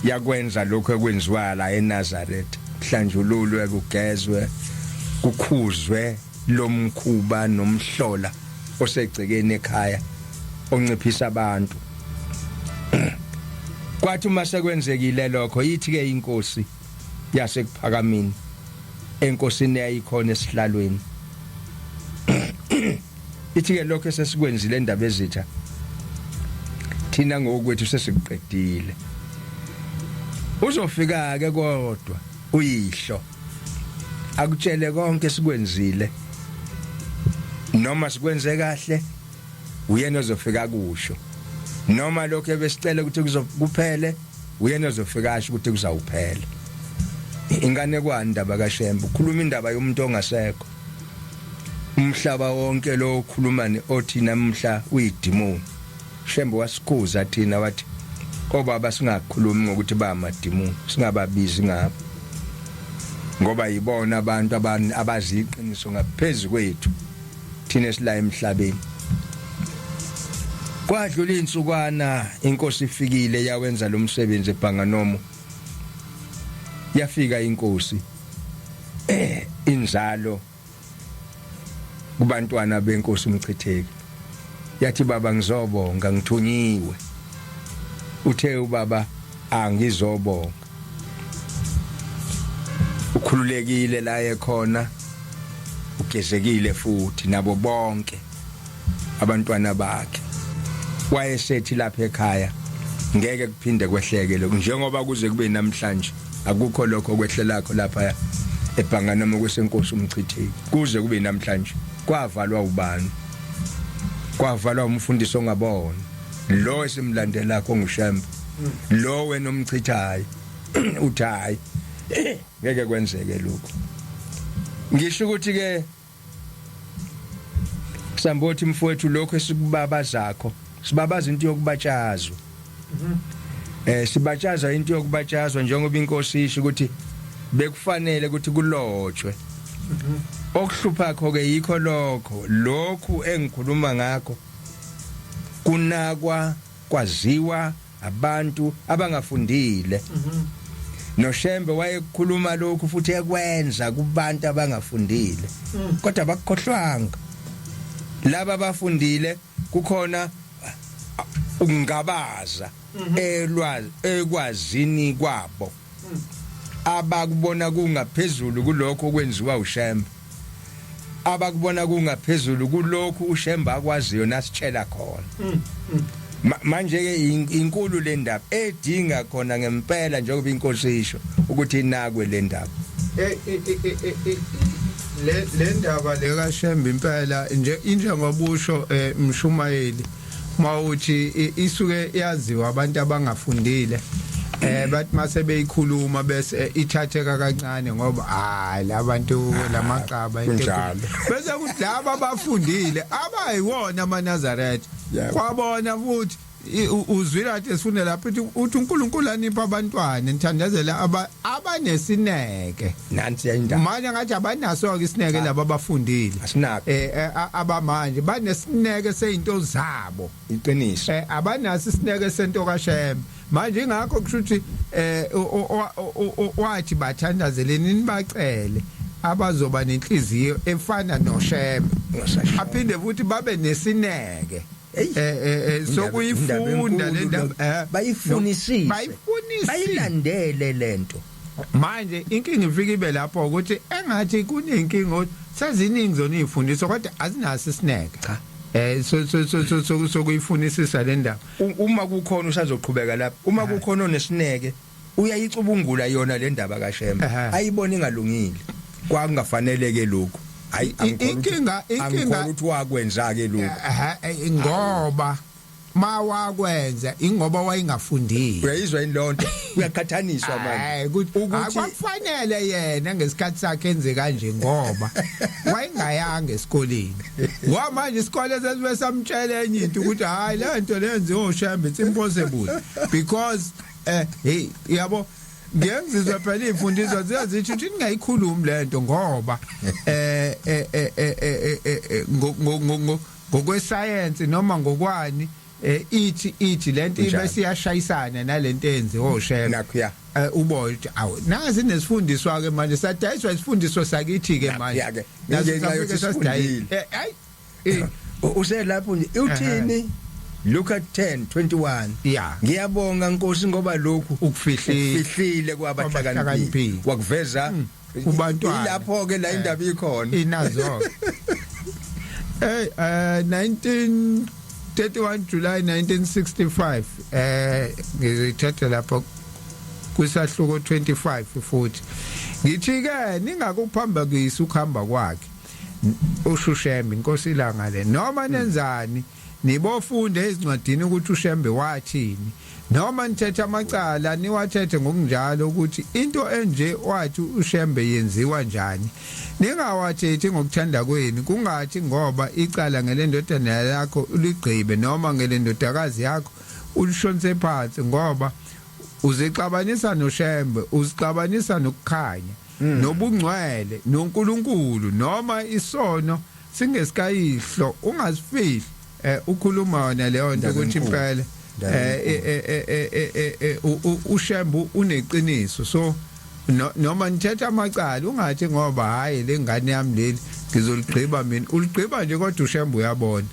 yakwenza lokho ekwenziwa la eNazaretha, kuhlanjululwe, kugezwe, kukhuzwe lomkhuba nomhlola osegcekeni ekhaya onciphisa abantu. Kwathi uma sekwenzekile lokho, yithi ke inkosi yasekuphakamini enkosini yayikhona esihlalweni, ithi ke lokho esesikwenzile indaba ezitha thina ngokwethu sesikuqedile, uzofika ke kodwa uyihlo akutshele konke sikwenzile noma sikwenze kahle, uyena ozofika kusho, noma lokho ebesicela ukuthi kuzokuphele, uyena ozofika asho ukuthi kuzawuphela. Inganekwane indaba kaShembe, ukhuluma indaba yomuntu ongasekho. Umhlaba wonke lo ukhuluma othi namhla uyidimoni. Shembe wasikhuza thina, wathi obaba singakhulumi ngokuthi ba amadimoni, singababizi ngabo, ngoba yibona abantu abazi iqiniso ngaphezulu kwethu thina esila emhlabeni. Kwadlula insukwana, inkosi ifikile, yawenza lo msebenzi eBhanganomo. Yafika inkosi, inzalo kubantwana benkosi uMchitheki, yathi, "Baba, ngizobonga, ngithunyiwe." Uthe ubaba, "Angizobonga." Ukhululekile la ekhona, ugezekile futhi nabo bonke abantwana bakhe. Wayesethi lapha ekhaya ngeke kuphinde kwehleke lokho, njengoba kuze kube namhlanje akukho lokho kwehlelakho lapha eBhanganoma kwesenkosi uMchitheki kuze kube namhlanje. Kwavalwa ubani? Kwavalwa umfundisi ongabona lo esimlandelakho onguShembe. Lo wena omchithayo uthi hayi, ngeke kwenzeke lokho. Ngisho ukuthi ke Sambothi mfowethu, lokho esikubabazakho, sibabaza into yokubatshazwa. Sibatshaza into yokubatshazwa njengoba inkosi isho ukuthi bekufanele ukuthi kulotshwe. Okuhlupha kho ke yikho lokho, lokhu engikhuluma ngakho kunakwa kwaziwa abantu abangafundile. NoShembe wayekukhuluma lokhu futhi ekwenza kubantu abangafundile, kodwa bakukhohlwanga laba abafundile. Kukhona ukungabaza elwazi ekwazini kwabo abakubona kungaphezulu kulokho okwenziwa uShembe, abakubona kungaphezulu kulokhu uShembe akwaziyo nasitshela khona. Manje ke inkulu le ndaba edinga khona ngempela, njengoba inkosi isho ukuthi inakwe le ndaba. Le ndaba le kaShembe impela nje injengoba usho, mshumayeli, mawuthi isuke yaziwa abantu abangafundile, bathi mase beyikhuluma bese ithatheka kancane ngoba hayi, labantu lamaqaba into Kunjalo. Bese kuthi laba abafundile abayiwona amaNazaretha kwabona futhi uzwile kade sifune lapho uthi uNkulunkulu anipha abantwana, nithandazela abanesineke. Nansi indaba. Manje ngathi abanaso ke isineke laba abafundile. Asinakho. Abamanje banesineke seyinto zabo. Iqiniso. Abanaso isineke sento kaShembe. Manje ingakho kusho ukuthi wathi bathandazeleni, nibacele abazoba nenhliziyo efana noShembe, aphinde futhi babe nesineke sokuyifunda le ndaba, Bayifunisise. Bayifunisise. Bayilandele lento. Manje inkinga ifika ibe lapho ukuthi engathi kunenkinga ukuthi seziningi zona izifundiso kodwa azinaso isineke. Cha. So so so so so sokuyifunisisa le ndaba. Uma kukhona usazoqhubeka lapha, uma kukhona onesineke uyayicubungula yona le ndaba kaShembe, ayibona ingalungile, kwakungafaneleke lokhu. Hayi, Inkinga angikholwa ukuthi wakwenza ke lokhu. Ngoba mawakwenza ingoba wayengafundile. Uyayizwa yini lonto? Uyaqhathaniswa manje. Hayi, ukuthi akufanele yena ngesikhathi sakhe enze kanje ngoba wayengayanga esikoleni. Ngoba manje isikole sesibe samtshela enye into ukuthi hayi, le nto lenziwa uShembe, it's impossible because hey, yabo, ngeke ngizizwe phela izimfundiso ziyazithi ukuthi ningayikhulumi lento ngoba ngokwesayensi noma ngokwani ithi lento ibe siyashayisana nalento eyenziwa oShembe. Nakhuya. Uboya ukuthi awu, nazi nesifundiswa ke manje, sadayiswa isifundiso sakithi ke manje. Nakhuya-ke. Naso Ngenxa yokuthi safike sasidayisa. sifundile. Hayi. Uselapho nje uthini? Luka 10:21. Ngiyabonga Nkosi ngoba lokhu Ukufihlile. Ukufihlile kwabahlakaniphile, Kwabahlakaniphile. wakuveza Kubantwana. Ilapho ke la indaba ikhona. Inazo. Hey, 1931 July 1965, ngizithatha lapho kwisahluko 25 futhi. Ngithi ke ningakuphambakisi ukuhamba kwakhe. UShushembe inkosi ilanga le, noma nenzani nibofunda ezincwadini ukuthi uShembe wathini, noma nithethe amacala niwathethe ngokunjalo ukuthi into enje wathi uShembe yenziwa njani. Ningawathethi ngokuthanda kwenu, kungathi ngoba icala ngelendodana yakho uligqibe noma ngelendodakazi yakho ulishonise phansi, ngoba uzixabanisa noShembe, uzixabanisa nokukhanya nobungcwele noNkulunkulu. Noma isono singesikayihlo ungasifihli. Ukhuluma wona leyo nto Indaba ukuthi enkulu. impela Indaba uShembe uneqiniso. So noma nithetha amacala ungathi ngoba hayi, lengane yami leli ngizoligqiba mina, uligqiba nje kodwa uShembe uyabona.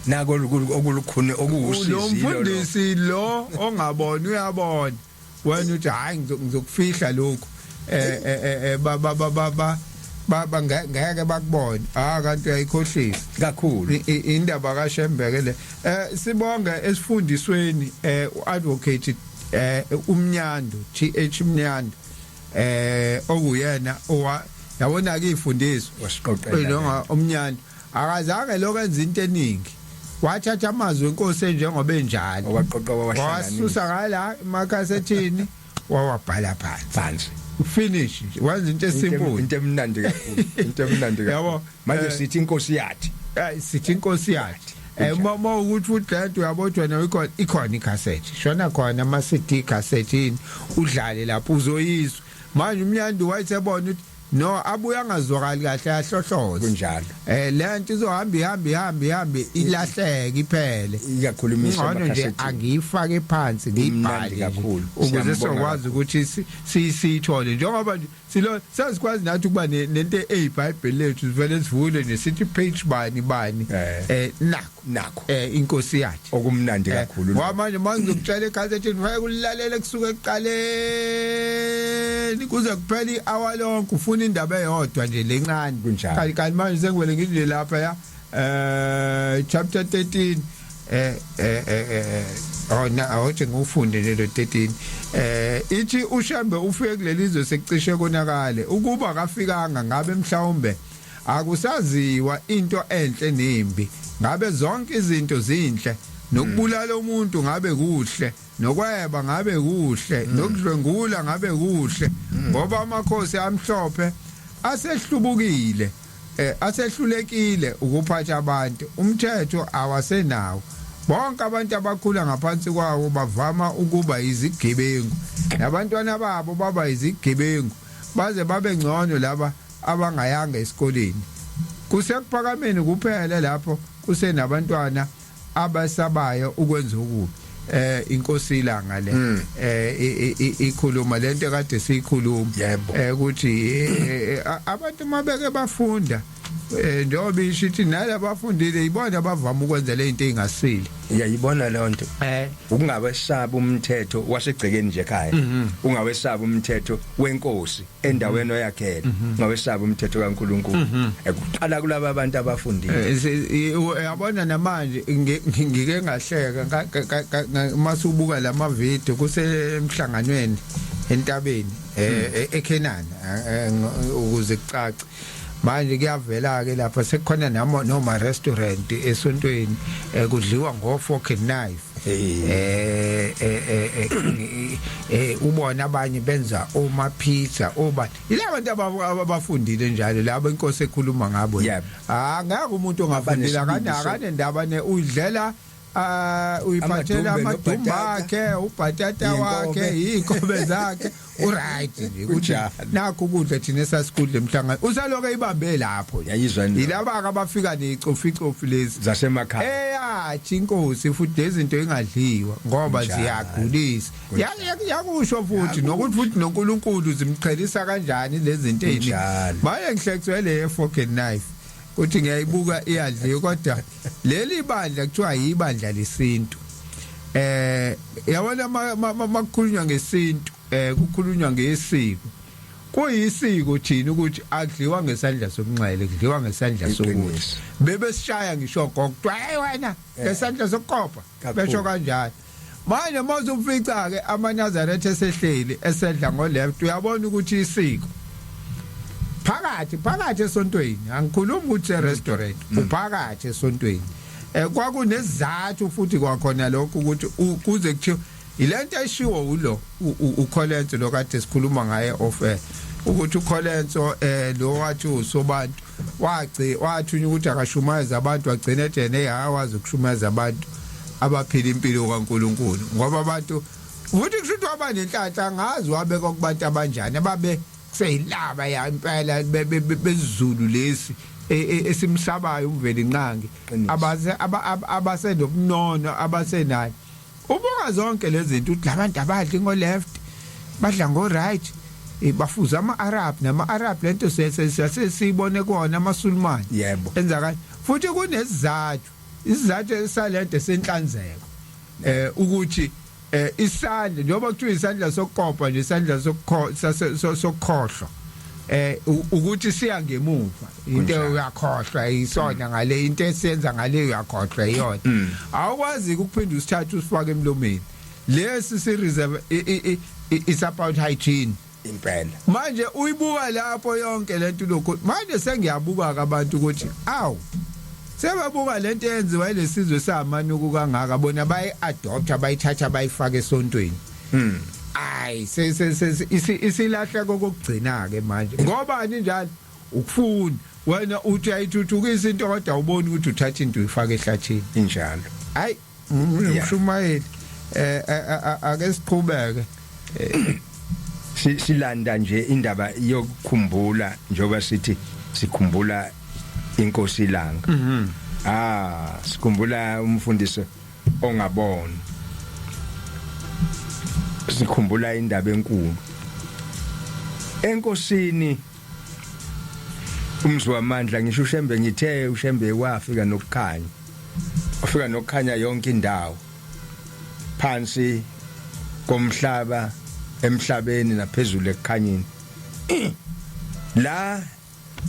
Nako okulukhuni okuwusizi. Lo mfundisi lo ongaboni uyabona, wena uthi hayi, ngizokufihla lokhu, ba ba ba ba ba ba ngeke bakubone. Ah, kanti uyayikhohlisa kakhulu. Indaba kaShembeke le. Sibonge esifundisweni uadvocate uMnyandu, TH Mnyandu, okuyena owa yabona ke ifundiso Wasiqoqela. Noma uMnyandu akazange lokho enza into eningi. Wathatha amazwi enkosi enjengoba enjalo, waqoqa, wawahlanganisa, wasusa ngala emakasethini, wawabhala phansi. Phansi. Finish nje, wenza into esimple. Into emnandi kakhulu, into emnandi kakhulu. Yabo, Manje sithi inkosi yathi. Sithi inkosi yathi. Uma ukuthi futhi lento uyabodwa nayo, ikhona icassette, shona khona ama CD cassette yini, udlale lapho, uzoyizwa. Manje umnyandi wayesebona ukuthi no, abuya angazwakali kahle, ahlohloza. Lento izohamba ihambe ihambe ihambe, ilahleke iphele. Ikakhulumisa Ngcono nje amakhasethi. angiyifake phansi, ngiyibhale Imnandi nje, kakhulu. ukuze Siyambonga sizokwazi kakhulu. ukuthi siyithole, njengoba nje silo sasikwazi nathi ukuba nento eyiBhayibheli lethu, sivele sivule nje, sithi page bani bani, nakho Nakho. Inkosi yathi. Okumnandi kakhulu. Ngoba manje mangizokutshela ikhasethi, ngifake ukulalela kusuka ekuqaleni kuze kuphela i-hour lonke, ufuna indaba eyodwa nje lencane. Kanti manje sengivele ngithi nje lapha ya chapter 13, oh na, awuthi ngiufunde nje lo 13. Ithi uShembe ufike kulelizwe sekucishe konakale. Ukuba kafikanga, ngabe mhlawumbe akusaziwa into enhle nembi, ngabe zonke izinto zinhle, nokubulala umuntu ngabe kuhle, nokweba ngabe kuhle, nokudlwengula ngabe kuhle, ngoba amakhosi amhlophe asehlubukile, asehlulekile ukuphatha abantu. Umthetho awasenawo, bonke abantu abakhula ngaphansi kwawo bavama ukuba izigebengu, nabantwana babo baba izigebengu, baze babe ngcono laba abangayanga esikoleni. Kusekuphakameni kuphela lapho kusenabantwana abasabayo ukwenza okubi. Inkosi ilanga le ikhuluma lento kade siyikhuluma, ukuthi abantu mabeke bafunda, njengoba isho ithi nalabafundile ibona abavama ukwenza le into engasile. Uyayibona leyo nto, ukungawesaba umthetho wasegcekeni nje ekhaya, ungawesaba umthetho wenkosi endaweni oyakhele, ungawesaba umthetho kaNkuluNkulu, ekuqala kulaba abantu abafundile. Uyabona namanje ngike ngahleka masubuka lama video kusemhlanganweni entabeni eKenana, ukuze kucace. Manje kuyavela ke lapha sekukhona noma noma restaurant esontweni, kudliwa ngo fork and knife. Ubona abanye benza oma pizza, oba yilabo bantu abafundile njalo labo inkosi ekhuluma ngabo. Ah, ngeke umuntu ongafundile Abanesibindi. Akanendaba ne udlela, uyiphathela amadumbe amadumba nobhatata. akhe, ubhatata wakhe, Iy'nkobe. Iy'nkobe zakhe, uright nje ukuthi nakho ukudla thina esasikudla emhlangano, usaloko eyibambe lapho nje. Yayizwa nje. Yilaba abafika necofi cofi lezi zasemakhaya. Eyathi inkosi futhi lezinto engadliwa ngoba ziyagulisa. Yakusho futhi nokuthi futhi noNkulunkulu zimqhelisa kanjani lezi zinto eziningi. Maye, ngihlekiswe le fork and knife, kuthi ngiyayibuka iyadliwa, kodwa leli bandla kuthiwa yibandla lesintu. Yabona, makukhulunywa ngesintu, kukhulunywa ngesiko, kuyisiko thina ukuthi akudliwa ngesandla sokunxele, kudliwa ngesandla sokudla. Bebesishaya ngisho gogo, kuthiwa, "Hey wena, ngesandla sokukopa." Besho kanjalo. Manje mawuzufica ke amaNazaretha esehleli esedla ngo left, uyabona ukuthi isiko phakathi phakathi esontweni. Angikhulumi ukuthi restaurant, uphakathi esontweni. Kwakunesizathu futhi kwakhona lokho ukuthi kuze kuthiwe ilento eshiwo ulo uKholenso lo kade sikhuluma ngaye off air, ukuthi uKholenso lo wathi usobantu waci wathunywa ukuthi akashumayeza abantu, wagcina ejene hawazi ukushumayeza abantu abaphila impilo kaNkuluNkulu, ngoba abantu futhi kusho ukuthi waba nenhlanhla, angazi wabekwa kubantu abanjani ababe seyilaba ya impela bezulu lesi esimsabayo uMvelinqangi, abase abasenobunono abasenayo. Ubuka zonke lezi zinto ukuthi labantu abadli ngo left, badla ngo right, bafuza ama-Arab nama-Arab, lento siyibone kuwona amaSulumane enza kanje. Futhi kunesizathu, isizathu salento senhlanzeko, ukuthi isandla, njengoba kuthiwa isandla sokukopa nje, isandla sokukhohlwa, ukuthi siya ngemuva into, uyakhohlwa isona ngale into esiyenza ngale, uyakhohlwa iyona, awukwazi ukuphinda usithathe usifake emlomeni. Lesi si reserve, it's about hygiene. Manje uyibuka lapho yonke lento lokho. Manje sengiyabuka ke abantu ukuthi awu. Sebabuka lento eyenziwa ilesizwe samanuku kangaka, bona bayi adopta, bayithatha, bayifaka esontweni. Ayi, se se se isilahleko kokugcina ke manje, ngoba ni njalo ukufuna wena uthi ayithuthukisa into, kodwa uboni ukuthi uthatha into uyifaka ehlathini. Injalo. Hayi, umshumayeli, ake siqhubeke. Silanda nje indaba yokukhumbula, njengoba sithi sikhumbula inkosi ilanga. Ah, sikhumbula umfundisi ongaboni, sikhumbula indaba enkulu enkosini umzi wamandla. Ngisho uShembe, ngithe uShembe wafika nokukhanya, wafika nokukhanya yonke indawo phansi komhlaba, emhlabeni naphezulu ekukhanyeni. La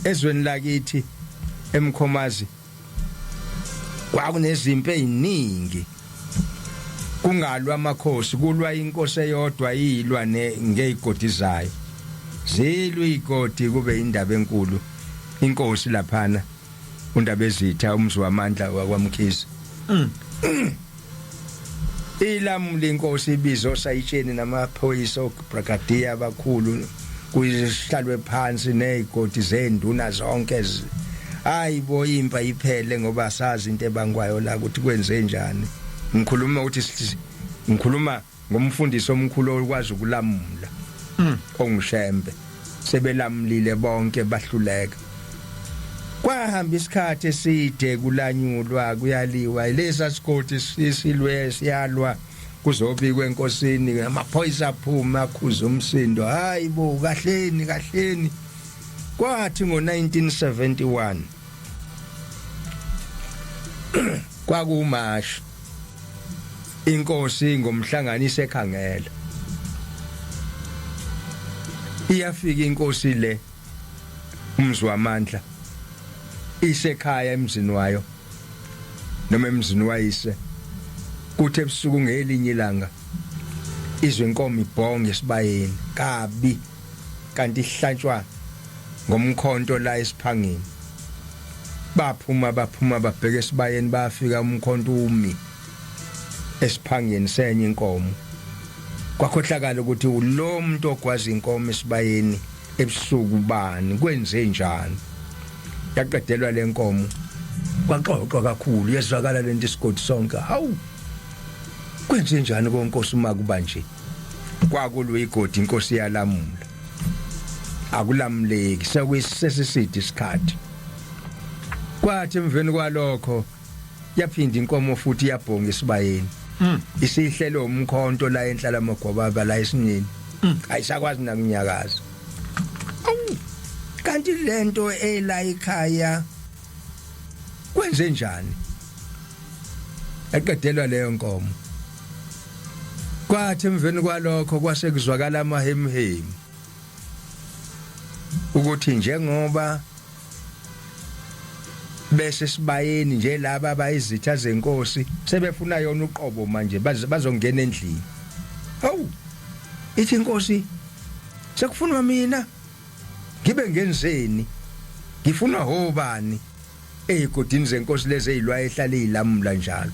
ezweni lakithi eMkhomazi kwakunezimpi eziningi, kungalwa amakhosi, kulwa inkosi eyodwa iyilwa ngezigodi zayo, zilwa igodi kube indaba enkulu. Inkosi laphana undaba ezitha umzi wamandla wakwaMkhize, ilamula inkosi, ibizo sayitsheni namaphoyisa obrigadier abakhulu, kuyihlalwe phansi nezigodi zenduna zonke. Hayi bo, impa iphele ngoba sazi into ebangwayo la ukuthi kwenze njani. Ngikhuluma ukuthi ngikhuluma ngomfundisi omkhulu okwazi ukulamula, onguShembe. Sebelamulile bonke, bahluleka. Kwahamba isikhathi eside kulanyulwa, kuyaliwa, lesa sigodi sisilwe, siyalwa, kuzobikwa enkosini, amaphoyisa aphuma, akhuza umsindo, hayi bo, kahleni kahleni. Kwathi ngo1971, kwakumashi, inkosi ngomhlanganiso ekhangela, iyafika inkosi le umzi wamandla isekhaya emzini wayo noma emzini wayise. Kuthi ebusuku ngelinye ilanga izwe inkomo ibhonge esibayeni kabi, kanti ihlatshwa ngomkhonto la esiphangeni. Baphuma, baphuma, babheka esibayeni, bafika umkhonto umi esiphangeni senye inkomo. Kwakhohlakala ukuthi lo muntu ogwaza inkomo esibayeni ebusuku bani, kwenze njani. Yaqedelwa lenkomo, kwaxoxwa kakhulu, yezwakala lento isigodi sonke. Hawu, kwenze njani konkosi uma kuba nje? Kwakulwa igodi, inkosi yalamula, akulamuleki, sekuyisesiside isikhathi. Kwathi emveni kwalokho yaphinda inkomo futhi yabhonga esibayeni, isihlelo umkhonto la enhlala amagwababa la esinini, ayisakwazi nakunyakaza. Awu, kanti lento ela ekhaya kwenze njani? Eqedelwa leyo nkomo. Kwathi emveni kwalokho kwase kuzwakala amahemhemu ukuthi njengoba bese sibayeni nje laba abayizitha zenkosi sebefuna yona uqobo manje, bazongena endlini. Hawu, ithi inkosi, sekufunwa mina, ngibe ngenzeni? Ngifunwa hobani ezigodini zenkosi lezi ezilwa ehlala izilamula njalo?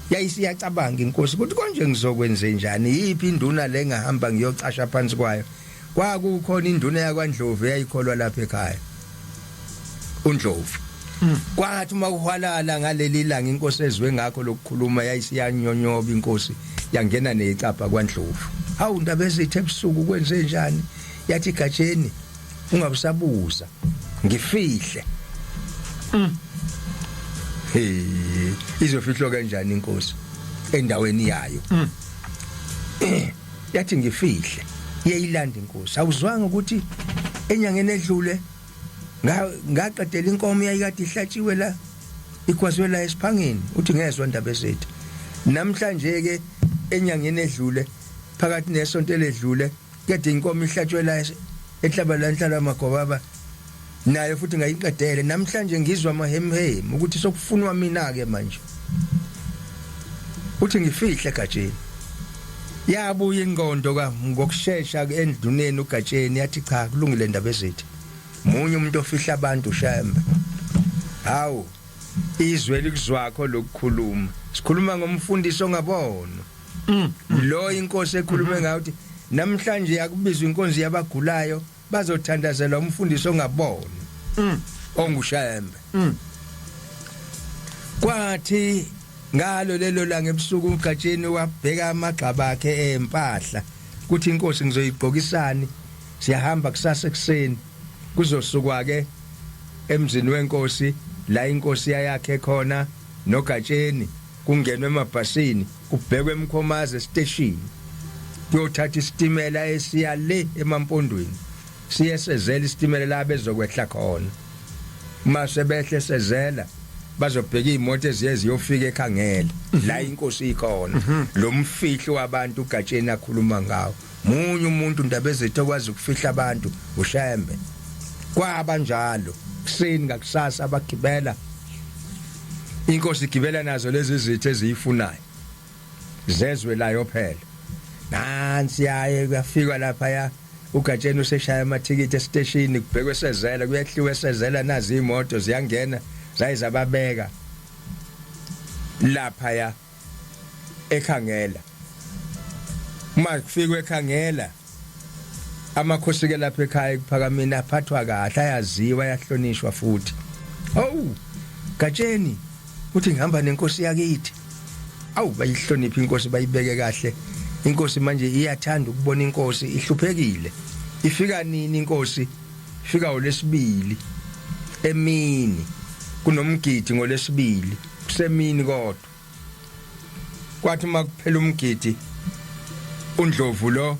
Yayisiyacabanga inkosi ukuthi konje ngizokwenze njani, yiphi induna le ngahamba ngiyocasha phansi kwayo. Kwakukhona induna yakwaNdlovu eyayikholwa lapha ekhaya, uNdlovu. Kwathi uma kuhwalala ngaleli langa inkosi ezwe ngakho lokukhuluma, yayisiyanyonyoba inkosi, yangena nezicabha kwaNdlovu. Hawu, ndaba ezithe, ebusuku kwenze njani? Yathi, gatsheni, ungabusabuza, ngifihle. Hey, izofihlwa kanjani inkosi endaweni yayo? Yathi, ngifihle. Yeyilanda inkosi, awuzwanga ukuthi enyangeni edlule ngaqedela inkomo yayikade ihlatshiwe la, igwaziwe la esiphangeni? Uthi, ngezwe ndaba ezethu, namhlanje ke enyangeni edlule, phakathi nesonto eledlule, kade inkomo ihlatshwe la enhlaba la enhlala amagobaba, nayo futhi ngayiqedele. Namhlanje ngizwa amahemhem ukuthi sokufunwa mina ke manje. Uthi, ngifihle gatsheni. Yabuya ingqondo ka ngokusheshsha endluneni ugatsheni, yathi, cha, kulungile ndaba ezithi, munye umuntu ofihla abantu, Shembe. Hawu. Izwe likuzwakho lokukhuluma. Sikhuluma ngomfundisi ongabonwa. Lo inkosi ekhulume ngayo ukuthi namhlanje akubizwa inkonzo yabagulayo bazothandazela umfundisi ongabonwa. Ongushembe. Kwathi ngalo lelo langa ebusuku uGatsheni wabheka amagxaba akhe empahla kuthi inkosi ngizoyigqokisani siyahamba kusasa ekuseni kuzosukwa ke emzini wenkosi la inkosi yayakhe khona noGatsheni kungenwe emabhasini kubhekwe emkhomazi esiteshini kuyothatha isitimela esiya le emampondweni siye sezela isitimela la bezokwehla khona uma sebehle sezela bazobheka imoto eziye ziyofika ekhangela la inkosi ikhona lo mfihlo wabantu uGatsheni akhuluma ngawo munye umuntu ndaba ezethu okwazi ukufihla abantu uShembe kwaba njalo kuseni ngakusasa abagibela inkosi igibela nazo lezi zitha eziyifunayo zezwe layo phela nansi yaye kuyafika lapha ya uGatsheni useshaya amathikithi esiteshini kubhekwe sezela kuyehliwe sezela nazi imoto ziyangena zayizababeka lapha ya ekhangela uma kufikwe ekhangela amakhosi ke lapha ekhaya ekuphakameni aphathwa kahle ayaziwa ayahlonishwa futhi awu Gatsheni uthi ngihamba nenkosi yakithi awu bayihlonipha inkosi bayibeke kahle inkosi manje iyathanda ukubona inkosi ihluphekile ifika nini inkosi ifika ngolesibili emini kunomgidi ngolesibili kusemini kodwa kwathi uma kuphela umgidi uNdlovu lo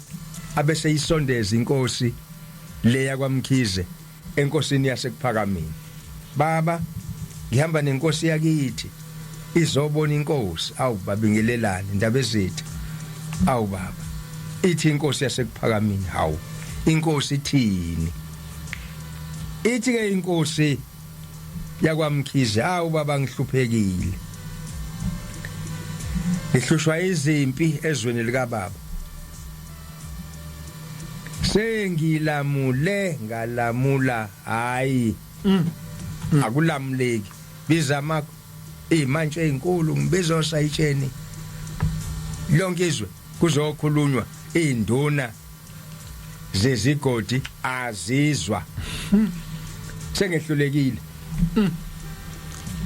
abese isondeza inkosi leya kwaMkhize enkosini yasekuphakameni baba ngihamba nenkosi yakithi izobona inkosi awu babingelelane indaba ezitha awu baba ithi inkosi yasekuphakameni hawu inkosi ithini ithi ke inkosi yakwaMkhize awu baba ngihluphekile ngihlushwa izimpi ezweni likababa sengilamule ngalamula hayi akulamuleki biza ama imantshi ezinkulu ngibiza osayitsheni lonke izwe kuzokhulunywa induna zezigodi azizwa sengehlulekile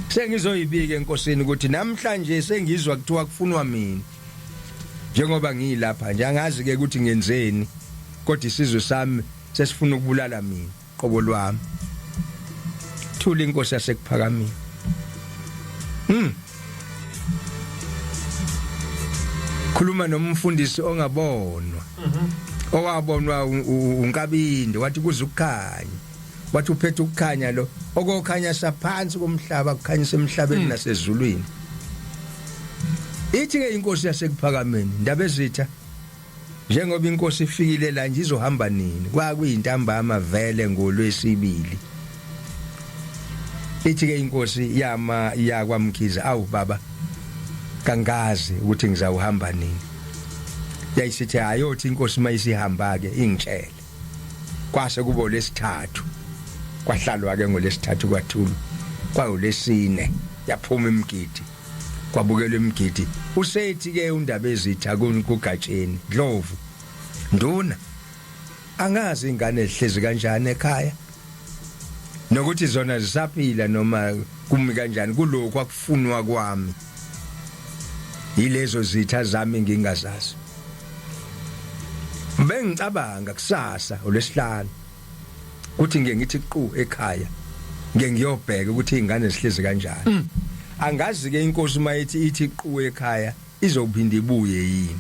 sengizoyibika enkosini ukuthi namhlanje sengizwa kuthiwa kufunwa mina njengoba ngilapha nje angazi ke ukuthi ngenzeni kodwa isizwe sami sesifuna ukubulala mina qobo lwami thula inkosi yasekuphakamile khuluma nomfundisi ongabonwa owabonwa uNkabinde wathi kuze ukukhanya wathi uphethe ukukhanya lo okokhanya saphansi komhlaba kukhanyisa emhlabeni nasezulwini ithi ke inkosi yasekuphakameni ndaba ezitha njengoba inkosi ifikile la nje izohamba nini kwakuyintambama vele ngolwesibili ithi ke inkosi yama yakwamkhize awu baba kangazi ukuthi ngizawuhamba nini yayisithi ayothi inkosi mayisihamba ke ingitshele kwase kubo lesithathu kwahlalwa ke ngolesithathu kwathulu kwawulesine yaphuma imigidi kwabukelwa imigidi usethi ke undaba ezitha kugatsheni Ndlovu nduna angazi ingane ezihlezi kanjani ekhaya nokuthi zona zisaphila noma kumi kanjani kulokhu akufunwa kwami yilezo zitha zami ngingazazi bengicabanga kusasa olwesihlanu kuthi ngeke ngithi qu ekhaya ngeke ngiyobheka ukuthi izingane zihlezi kanjani mm. angazi ke inkosi uma ithi ithi qu ekhaya izophinda ibuye yini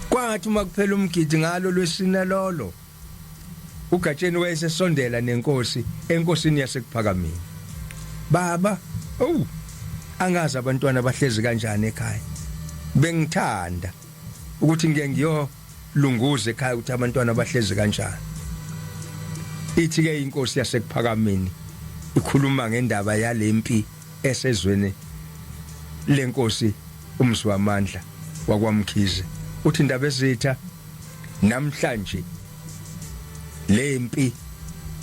kwathi uma kuphela umgidi ngalo lwesine lolo uGatsheni wayesesondela nenkosi enkosini yasekuphakameni baba owu angazi abantwana bahlezi kanjani ekhaya bengithanda ukuthi ngeke ngiyolunguza ekhaya ukuthi abantwana bahlezi kanjani ithi ke inkosi yasekuphakameni ikhuluma ngendaba yalempi esezweni lenkosi umzwamandla wakwamkhize uthi indaba ezitha namhlanje lempi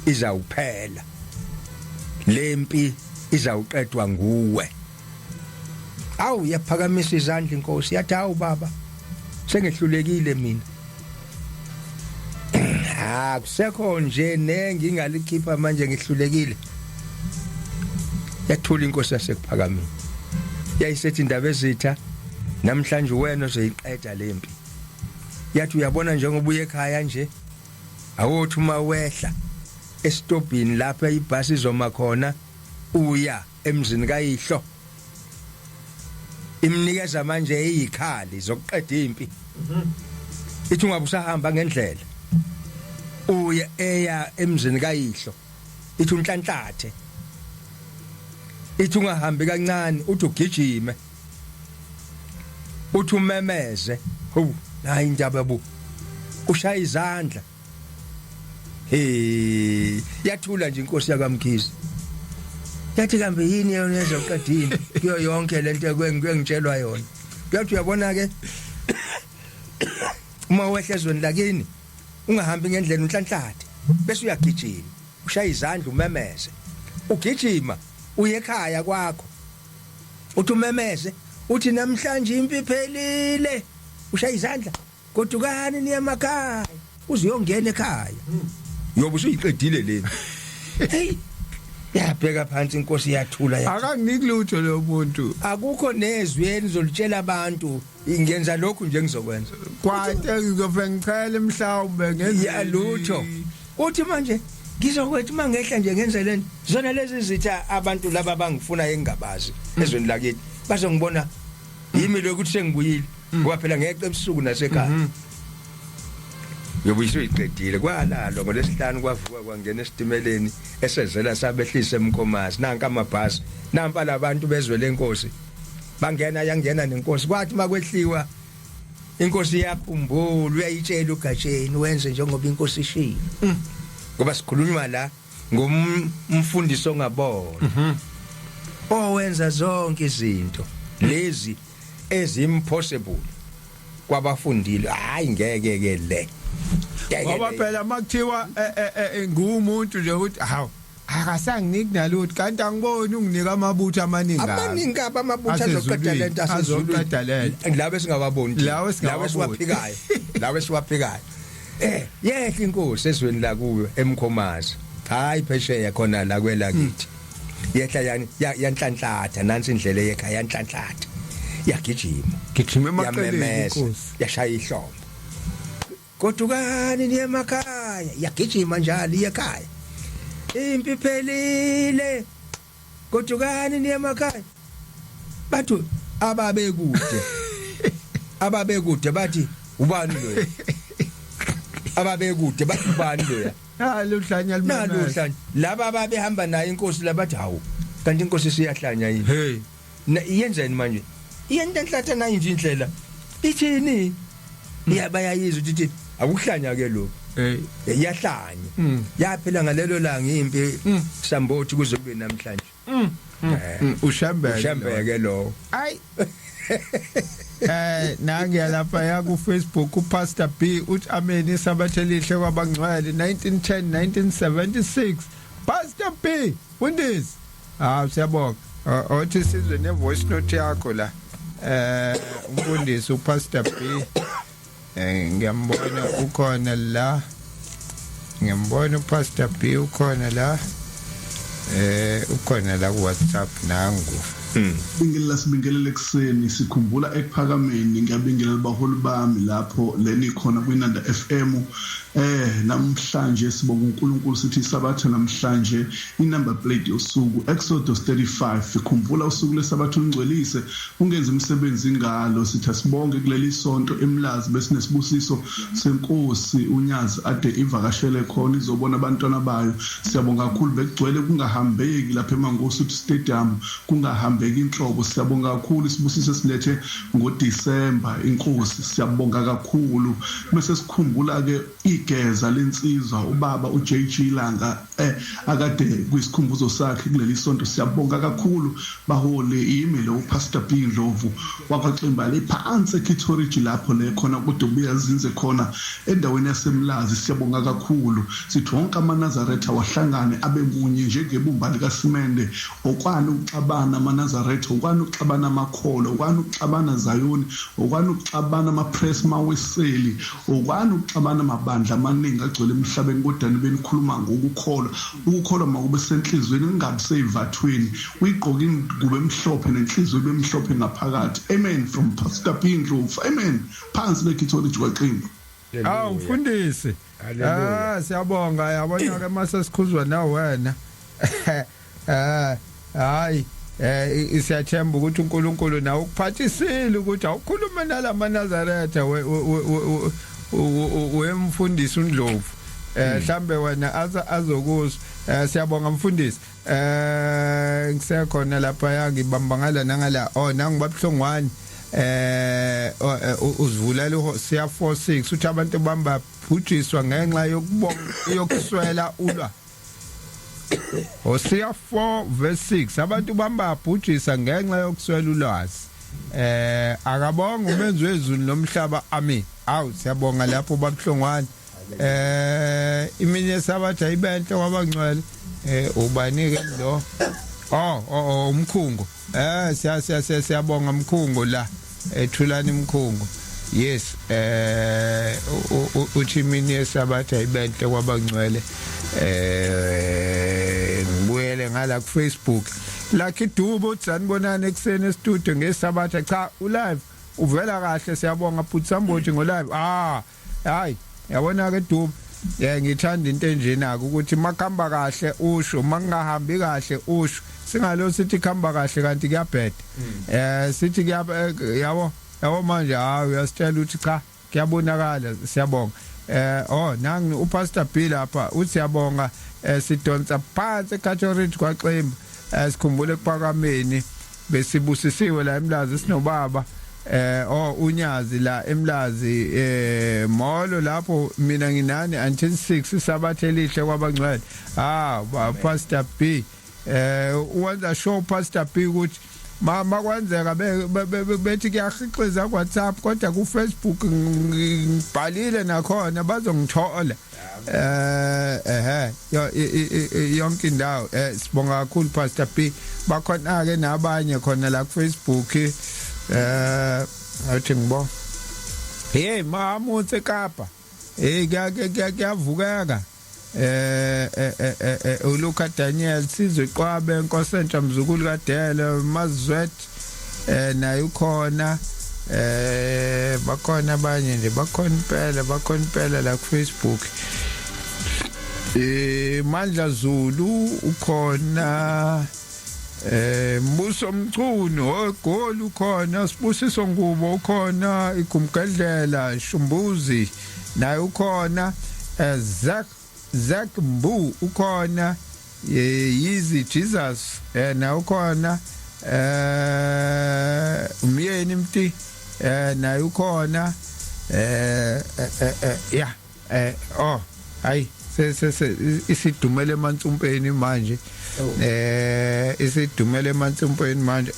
izawuphela lempi Izawuqedwa nguwe. Awu, yaphakamisa izandla inkosi, yathi, "Hawu baba, sengehlulekile mina, ha kusekho nje nengingalikhipha manje, ngihlulekile." Yathula inkosi yaseKuphakameni, yayisethi, "Indaba ezitha, namhlanje wena ozoyiqeda lempi." Yathi, "Uyabona, njengoba uye ekhaya nje, awothi uma wehla esitobhini lapha ibhasi izoma khona, uya emzini kayihlo, imnikeza manje izikhali zokuqeda impi. Ithi ungabe usahamba ngendlela uya eya emzini kayihlo, ithi unhlanhlathe, ithi ungahambi kancane, uthi ugijime, uthi umemeze, hawu, nayi indaba bu, ushaya izandla." He, yathula nje inkosi yakwaMkhize, yathi, "Kambe yini yona ezoqeda impi kuyo yonke lento ekwengitshelwa yona?" Uyathi, "Uyabona ke, uma wehla ezweni lakini, ungahambi ngendlela, unhlanhlathe, bese uyagijima, ushaya izandla, umemeze, ugijima uye ekhaya kwakho, uthi umemeze, uthi namhlanje impi iphelile, ushaya izandla, godukani niye emakhaya, uze uyongena ekhaya, yobe usuyiqedile leni." Hey, yabheka phansi inkosi, yathula, yathi, Akanginiki lutho lo muntu. "Akukho nezwi enizolitshela abantu, ngenza lokhu nje ngizokwenza." Kwate ngizofike ngichele mhlawumbe ngenze. Ya, lutho. Uthi manje ngizokwethi mangehla nje ngenze lento, zona lezi zitha, abantu laba bangifuna engingabazi ezweni lakithi, bazongibona yimi lo ukuthi sengibuyile, ngoba phela ngeqe ebusuku nasekhaya. Yobe usuyiqedile. Kwalalwa ngolesihlanu, kwavuka, kwangena esitimeleni esezela sabehlisa eMkomazi. Nanka amabhasi, nampa labantu bezwe lenkosi bangena, yangena nenkosi. Kwathi makwehliwa, inkosi iyakhumbula, uyayitshela uGatsheni, wenze njengoba inkosi ishilo, ngoba sikhulunywa la ngomfundisi ongabona owenza zonke izinto lezi ezimpossible kwabafundile. Hayi, ngeke ke le. Ngeke Ngoba le. phela makuthiwa ngumuntu nje ukuthi hawu, akasanginiki nalutho, kanti angiboni unginika amabutho amaningi. Amaningi kabi amabutho azoqeda lento. Azoqeda lento. Labo esingawaboni thina. Lawo esingawaboni. Esiwaphikayo, lawo esiwaphikayo. Yehla inkosi ezweni lakuyo eMkhomazi, hayi phesheya khona la kwelakithi. Yehla yani yanhlanhlatha, nansi indlela yekhaya, yanhlanhlatha, yagijima. Gijima emaqeleni. Yamemeza. Inkosi. Yashaya ihlombe, "Godukani niye emakhaya." Yagijima njalo iye ekhaya. "Impi iphelile, godukani niye emakhaya." Bathi ababekude, ababekude bathi, "Ubani loya?" Ababekude bathi, "Ubani loya?" Nalo uhlanya. Nalo Limemeza. uhlanya. Laba ababehamba naye inkosi labathi, "Hawu, kanti inkosi siyahlanya yini?" Hey. Iyenzeni manje? Iyenhlanhlatha nayo nje indlela, ithini? Iyabayayizwa ukuthi ithini, akuhlanya ke lo. Hey. Iyahlanya. Yaphela ngalelo langa impi, sambothi, kuze kube namhlanje. Ushembeke. Ushembeke lo. Ay. Nange lapha ya ku Facebook, uPastor B uthi, "Amen, isabatha elihle kwabangcwele 1910 1976." Pastor B, Mfundisi. Ah, siyabonga. Othi sizwe ne voice note yakho la. Umfundisi uPastor B, ngiyambona ukhona la. Ngiyambona uPastor B ukhona la. Ukhona la ku WhatsApp nangu. Bingelela, sibingelele ekuseni, sikhumbula Ekuphakameni. Ngiyabingelela baholi bami lapho leni khona kwiNanda FM. Namhlanje sibonga uNkulunkulu, sithi isabatha namhlanje, inumber plate yosuku Exodus 35, khumbula usuku lesabatha ungcwelise, ungenza imisebenzi ngalo. Sithi asibonge kuleli sonto eMlazi besinesibusiso senkosi uNyazi ade ivakashele khona izobona abantwana bayo. Siyabonga kakhulu, bekugcwele kungahambeki lapha eMangosuthu Stadium, kungahambeki. Ayibambeki inhlobo. Siyabonga kakhulu isibusiso esilethe ngoDisemba inkosi, siyabonga kakhulu. Bese sikhumbula ke igeza lensizwa ubaba uJG Langa akade kwisikhumbuzo sakhe kuleli sonto. Siyabonga kakhulu baholi. Yimi lo Pastor B Ndlovu wakwaXimba le phansi eKitoriji lapho le khona kodwa ubuya zinze khona endaweni yaseMlazi. Siyabonga kakhulu, sithi wonke amaNazaretha wahlangane abe munye njengebumba likasimende. Okwani ukuxabana amaNazaretha, okwani ukuxabana amakholo, okwani ukuxabana Zayoni, okwani ukuxabana amapress maweseli, okwani ukuxabana amabandla amaningi agcwele emhlabeni, kodwa nibe nikhuluma ngokukholwa. Ukukholwa makube senhliziyweni, kungabi seyivathweni. Uyigqoke ingubo emhlophe nenhliziyo ibe mhlophe ngaphakathi. Amen from Pastor P Ndlovu. Amen. Phansi leKitholiji kwaXimba. Awu mfundisi. Ah siyabonga, yabona ke mase sikhuzwa na wena. Eh hayi, siyathemba ukuthi uNkulunkulu nawe ukuphathisile ukuthi awukhulume nalama Nazaretha wemfundisi uNdlovu. Mhlambe wena azokuzwa. Siyabonga mfundisi. Ngisekhona lapha yangibamba ngala nangala. Oh nangu babuhlongwane. Uzivulela uHosea 4:6 uthi abantu bamba bhujiswa ngenxa yokubonga yokuswela ulwa. Hosea 4 verse 6 abantu bamba bhujisa ngenxa yokuswela ulwazi. Akabonga umenzi wezulu nomhlaba, amen. Awu siyabonga lapho babuhlongwane. Imini yesabatha ibenhle kwabangcwele. Ubani ke lo? Oh, umkhungo. Siya siya siyabonga mkhungo la. Ethulani mkhungo. Yes, uthi imini yesabatha ibenhle kwabangcwele. Ngibuyele ngala ku Facebook. Lucky Dube uthi sanibonani ekseni e-studio ngesabatha. Cha, u-live uvela kahle, siyabonga futhi sambothi ngo live. Ah, hayi, yabona ke Dube. Ngithanda into enjena ukuthi makuhamba kahle usho, makungahambi kahle usho. Singalo sithi khamba kahle kanti kuyabheda. Sithi kuya yabo yabo manje, hayi, uyasitshela ukuthi cha, kuyabonakala, siyabonga. Oh nangi uPastor B lapha uthi siyabonga, sidonsa phansi eCato Ridge kwaXimba. Sikhumbule ekuphakameni besibusisiwe la eMlazi sinobaba oh unyazi la eMlazi. Molo lapho, mina nginani until 6. Sabatha elihle kwabangcwele. Ah Pastor B, wenza sure Pastor B ukuthi ma kwenzeka bethi kuyahixiza ku WhatsApp, kodwa ku Facebook ngibhalile nakhona bazongithola. Ehe, yonke indawo. Sibonga kakhulu Pastor B. Bakhona ke nabanye khona la ku Facebook. Athi ngibo, hey Mahamutse eKapa, hey kuyavukeka. uLuka Daniel Sizwe Qwabe Nkosentsha mzukulu kaDele Mazwet naye ukhona. Bakhona abanye nje, bakhona impela, bakhona impela la ku Facebook. Mandla Zulu ukhona, Mbuso Mchunu ogoli ukhona, Sibusiso Ngubo ukhona, Igumgedlela Shumbuzi naye ukhona, Zack Zack Mbu ukhona, Yizi Jesus naye ukhona, umyeni Mti naye ukhona. Ya, oh hayi, se isidumele emansumpeni manje, isidumele emansumpeni manje.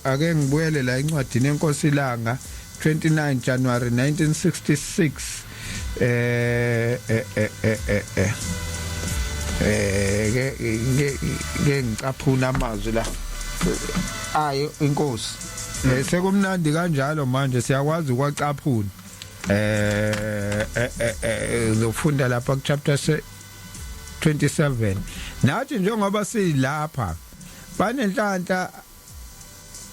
Ake ngibuyele la encwadini enkosi ilanga 29 January 1966. Ke ngicaphuna amazwi la ayo inkosi. Sekumnandi kanjalo manje, siyakwazi ukwacaphuna. Ngizofunda lapha ku chapter 27. Nathi njengoba silapha banenhlanhla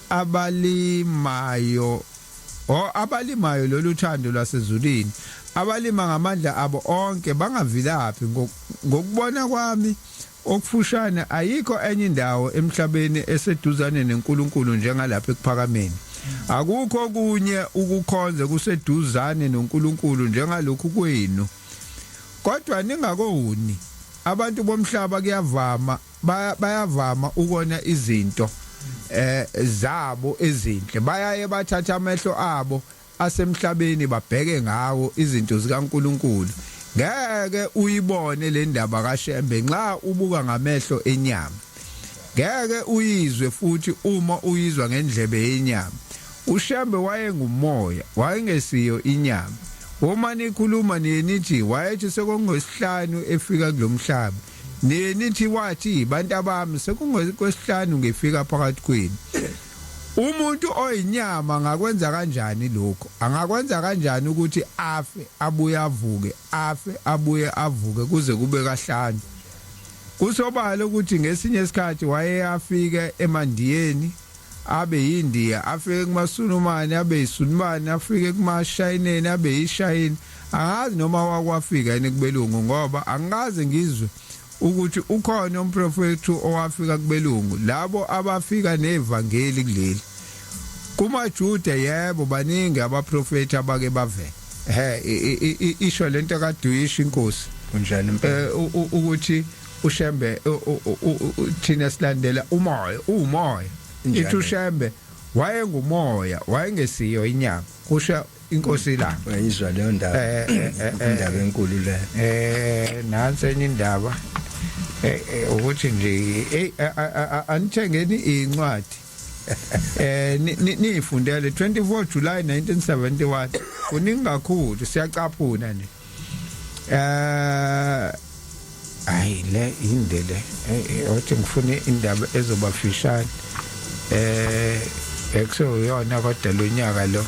abalimayo o abalimayo lolu thando lwasezulwini, abalima ngamandla abo onke bangavilaphi. Ngokubona kwami okufushane, ayikho enye indawo emhlabeni eseduzane neNkulunkulu njengalapha ekuphakameni. Akukho okunye ukukhonza kuseduzane noNkulunkulu njengalokhu kwenu. Kodwa ningakoni. Abantu bomhlaba kuyavama bayavama ukona izinto. Zabo ezinhle bayaye bathatha amehlo abo asemhlabeni babheke ngawo izinto zikaNkuluNkulu. Ngeke uyibone le ndaba kaShembe nxa ubuka ngamehlo enyama, ngeke uyizwe futhi uma uyizwa ngendlebe yenyama. UShembe wayengumoya, wayengesiyo inyama. Uma nikhuluma niye nithi wayethi sekungesihlanu efika kulomhlaba, niye nithi wathi bantu abami sekungokwesihlanu ngifika phakathi kwenu. Umuntu oyinyama angakwenza kanjani lokho? Angakwenza kanjani ukuthi afe abuye avuke, afe abuye avuke kuze kube kahlanu? Kusobala ukuthi ngesinye isikhathi wayeyafika emandiyeni abe yindiya, afike kumasulumane abe yisulumane, afike kumashayineni abe yishayini. Angazi noma wakwafika yini kubelungu, ngoba angikaze ngizwe ukuthi ukhona umprofethi owafika kubelungu, labo abafika nevangeli kuleli. KumaJuda yebo baningi abaprofethi abake bavela. He, isho lento kaDuyish inkosi. Kunjani impela? Ukuthi uShembe, thina silandela umoya, umoya. Ithi uShembe wayengumoya, wayengesiyo inyama, kusho inkosi ilanga. Uyayizwa leyo ndaba? Indaba enkulu le. Nansi enye indaba, ukuthi nje hey, anithengeni incwadi niyifundele 24 July 1971. Kuningi kakhulu, siyacaphuna nje. Hayi, le inde le. Othi ngifuna indaba ezoba fishane, ekuseyona kodwa lo nyaka lo.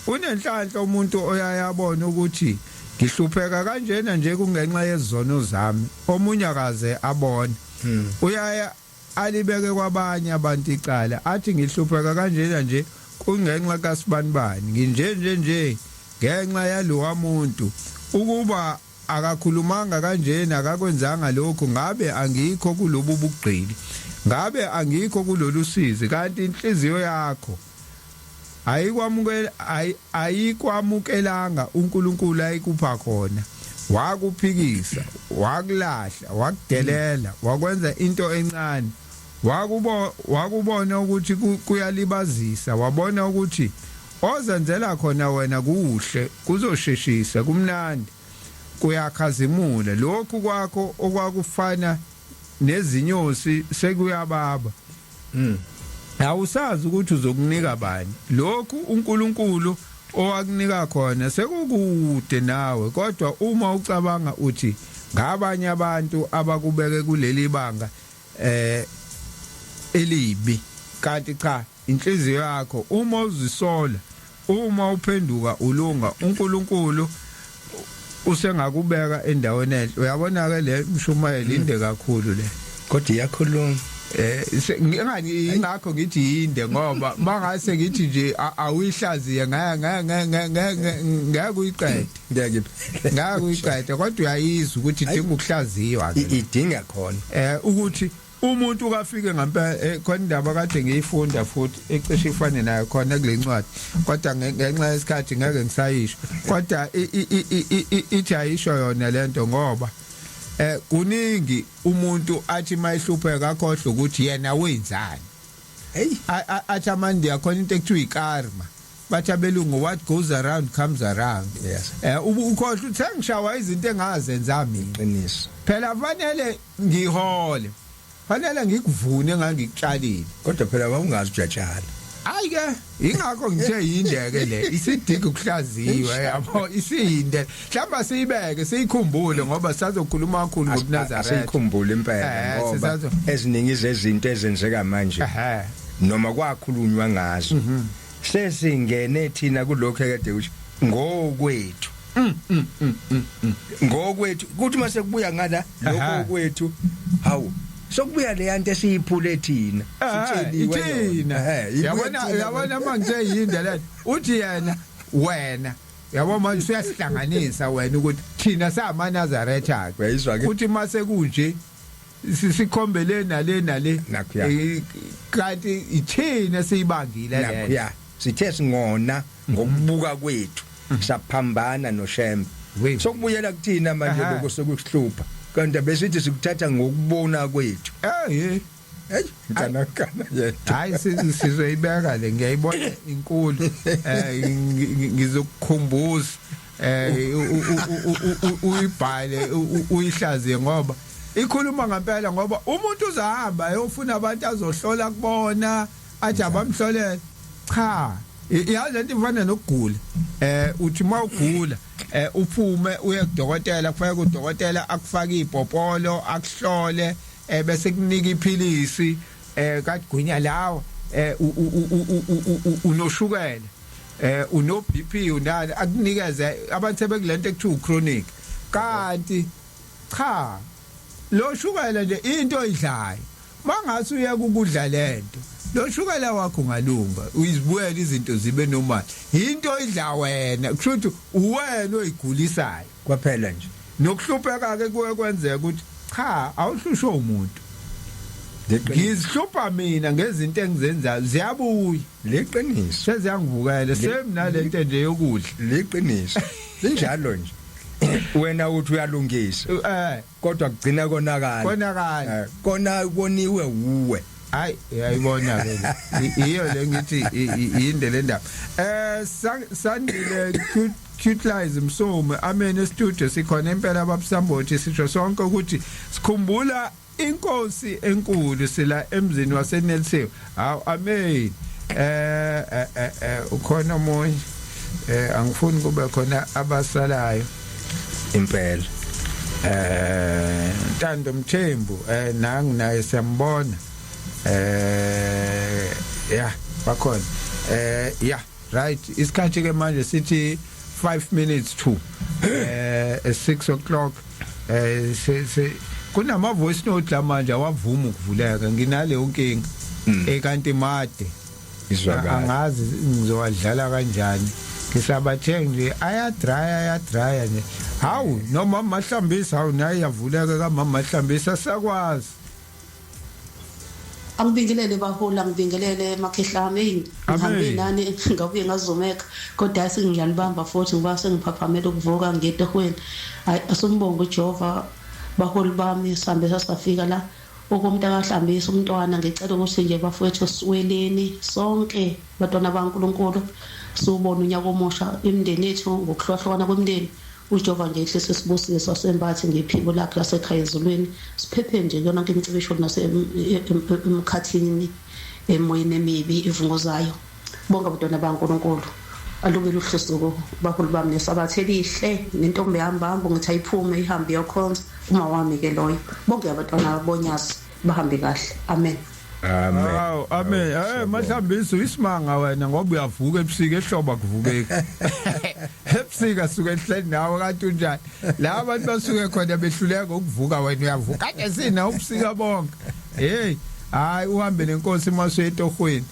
Unenhlanhla umuntu oyayabona ukuthi ngihlupheka kanjena nje kungenxa yezono zami. Omunye akaze abone, uyaya alibeke kwabanye abantu icala, athi ngihlupheka kanjena nje kungenxa kaSibanibani, nginje nje nje ngenxa yalowa muntu. Ukuba akakhulumanga kanjena, akakwenzanga lokhu, ngabe angikho kulobu bugqili, ngabe angikho kulolu sizi. Kanti inhliziyo yakho ayikwamukela, ayikwamukelanga uNkulunkulu ayikupha khona. Wakuphikisa, wakulahla, wakudelela, wakwenza into encane. Wakubona ukuthi kuyalibazisa, wabona ukuthi ozenzela khona wena kuhle, kuzosheshisa, kumnandi, kuyakhazimula. Lokhu kwakho okwakufana nezinyosi sekuyababa. Awusazi ukuthi uzokunika bani lokhu uNkulunkulu owakunika khona, sekukude nawe. Kodwa uma ucabanga uthi ngabanye abantu abakubeke kuleli banga elibi, kanti cha, inhliziyo yakho. Uma uzisola, uma uphenduka ulunga, uNkulunkulu usengakubeka endaweni enhle. Uyabona ke, le mshumayeli inde kakhulu le. Kodwa iyakhuluma. Ngingani ingakho ngithi yinde, ngoba mangase ngithi nje awuyihlaziye ngeke ngeke ngeke uyiqede. Ngeke. Ngeke uyiqede, kodwa uyayizwa ukuthi idinga ukuhlaziywa ke. Idinga khona. Ukuthi umuntu kafike ngempela. Khona indaba kade ngiyifunda futhi ecishe ifane nayo khona kule ncwadi, kodwa ngenxa yesikhathi ngeke ngisayisho. Kodwa ithi ayisho yona lento, ngoba kuningi umuntu athi mayihlupheka akhohle ukuthi yena wenzani. Hey. Athi amandiya khona into ekuthiwa ikarma, bathi abelungu, "What goes around comes around." Ukhohle ukuthi sengishawa izinto engazenza mina. Qiniso. Phela fanele ngihole, fanele ngikuvune engangikutshalile. Kodwa phela wawungazi ujatshala. Hayi ke, ingakho ngithe yindeke le, isidinga ukuhlaziywa, yabo, isinde. Mhlawumbe siyibeke, siyikhumbule, ngoba sisazokhuluma kakhulu ngobuNazaretha. Asiyikhumbule impela, ngoba eziningi zezinto ezenzeka manje noma kwakhulunywa ngazo, sesingene thina kulokho ekade kusho ngokwethu, ngokwethu kuthi mase kubuya ngala lokho kwethu, hawu, sokubuya le yanto esiyiphule thina, sitsheliwe yona. Ithina. Ibuya Yabona. kuthina. Yabona manje yinde le, uthi yena wena, yabo, manje usuyasihlanganisa wena ukuthi thina samaNazaretha ke. Uyayizwa ke? Uthi mase kunje sikhombe le nale nale. Nakhuya. Kanti ithina siyibangile le. Nakhuya sithe singona ngokubuka kwethu, saphambana noShembe. Sokubuyela kuthina manje lokho sokuhlupha, kanti besithi sikuthatha ngokubona kwethu. Hey, mntanakana yedwa. Hayi, sizoyibeka le, ngiyayibona inkulu. Ngizokukhumbuza uyibhale, uyihlaziye, ngoba ikhuluma ngempela, ngoba umuntu uzahamba ayofuna abantu azohlola kubona, athi abamhlolele. Cha, yazi lento ifana nokugula. Uthi mawugula uphume uye kudokotela, kufanele udokotela akufake ipopolo, akuhlole, bese kunika iphilisi kagwinya lawo. Unoshukela, uno BP, unani, akunikeze. Abantu sebekulento ekuthiwa chronic, kanti cha, lo shukela nje into oyidlayo. Mangase uyeka ukudla lento, lo shukela wakho ungalunga, uyizibuyela izinto zibe normal. Into oyidla wena, kusho ukuthi uwena oyigulisayo. Kwaphela nje. Nokuhlupheka ke kuye kwenzeka ukuthi cha, awuhlushwe umuntu, ngizihlupha mina ngezinto engizenzayo, ziyabuya. Liqiniso. Seziyangivukela same nalento nje yokudla. Liqiniso, linjalo nje. Wena uthi uyalungisa, kodwa kugcina konakala. Konakala. Kona koniwe uwe. Hayi, uyayibona ke le. Iyo le ngithi yinde le ndaba. Sandile Cute Cute Lies Msomi, amen. Studio sikhona impela, babusambothi, sisho sonke ukuthi sikhumbula inkosi enkulu, sila emzini waseNelson. Hawu, amen. Ukhona omunye? Angifuni kube khona abasalayo. Impela. Ntando Mthembu, nangu naye siyambona. Ya, bakhona. Ya, right, isikhathi ke manje sithi 5 minutes to 6 o'clock. Se kunama voice note la manje awavuma ukuvuleka, nginaleyo nkinga, ekanti made. Izwakala. Angazi ngizowadlala kanjani, ngisabathe nje ayadraya, ayadraya nje. Hawu, noma Mahlambisa, hawu, naye yavuleka kamama Mahlambisa, sakwazi. Angibingelele baholi, angibingelele makhehlami. Eyi, ngihambe Amen. nani, ngabuye ngazumeka, kodwa hayi, sengiyanibamba futhi ngoba sengiphaphamela ukuvuka ngiye etohweni. Hayi, asimbonge uJehova, baholi bami, sihambe sasafika la okomuntu akahlambisa umntwana. Ngicela ukuthi nje bafowethu siweleni sonke, bantwana baNkulunkulu, siwubone unyaka omusha, imindeni yethu ngokuhlukahlukana kwemindeni. UJehova nje ehlise sibusiso, sembathe ngephiko lakhe lasekhaya ezulwini, siphephe nje kuyona yonke imicibisho nasemkhathini, emoyeni emibi ivunguzayo. Bonke abantwana baNkulunkulu, alube luhle usuku, baholi bami, nesabatha elihle. Nentombi yami bahambe, ngithi ayiphume ihambe iyokhonza uma wami ke loyo. Bonke abantwana bonyazi bahambe kahle, amen. Amen. Hawu, amen. Mahlambisa, uyisimanga wena, ngoba uyavuka ebusika, ehlobo akuvukeki. Ebusika suke ehleli nawe kanti unjani? La abantu basuke khona behluleka ukuvuka, wena uyavuka. Kade sina ubusika bonke. Hey, hayi, uhambe nenkosi mase etohweni.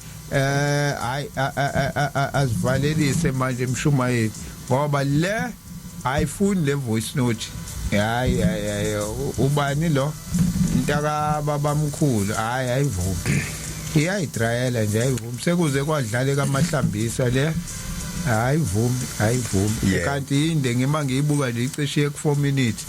Hayi, azivalelise manje mshumayeli, ngoba le ayifuni le voice note. Hayi hayi hayi, ubani lo? Ntaka babamkhulu, hayi, ayivumi. Iyayidrayela nje, ayivumi. Sekuze kwadlaleka amahlambisa le. Ayivumi, ayivumi. Kanti yinde, ngima ngiyibuka nje, icishe ku 4 minutes.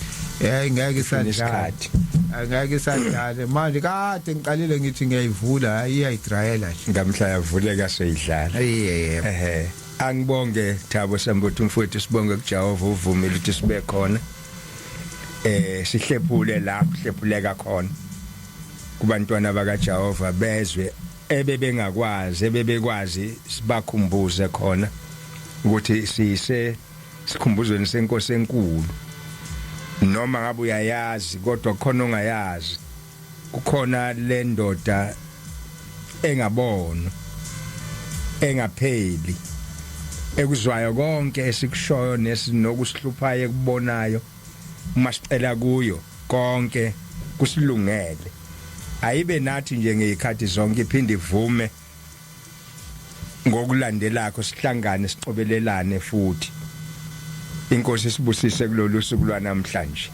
Ngeke isadlala. Isikhathi. Angeke isadlale. Manje kade ngiqalile ngithi ngiyayivula, hayi, iyayidrayela nje. Ngamhla yavuleka seyidlala. Yebo. Ehe, angibonge Thabo Sambuthi mfowethu, sibonge kuJehova uvumile ukuthi sibe khona, sihlephule la kuhlephuleka khona kubantwana bakaJehova, bezwe ebebengakwazi, ebebekwazi sibakhumbuze khona ukuthi sise sikhumbuzweni senkosi enkulu. Noma ngabe uyayazi, kodwa khona ongayazi, kukhona le ndoda engabonwa, engapheli, ekuzwayo konke esikushoyo nesinokusihluphayo, ekubonayo uma sicela kuyo konke kusilungele. Ayibe nathi nje ngezikhathi zonke, iphinde ivume ngokulandelakho, sihlangane, sicobelelane futhi. Inkosi sibusise kulolu suku lwanamhlanje.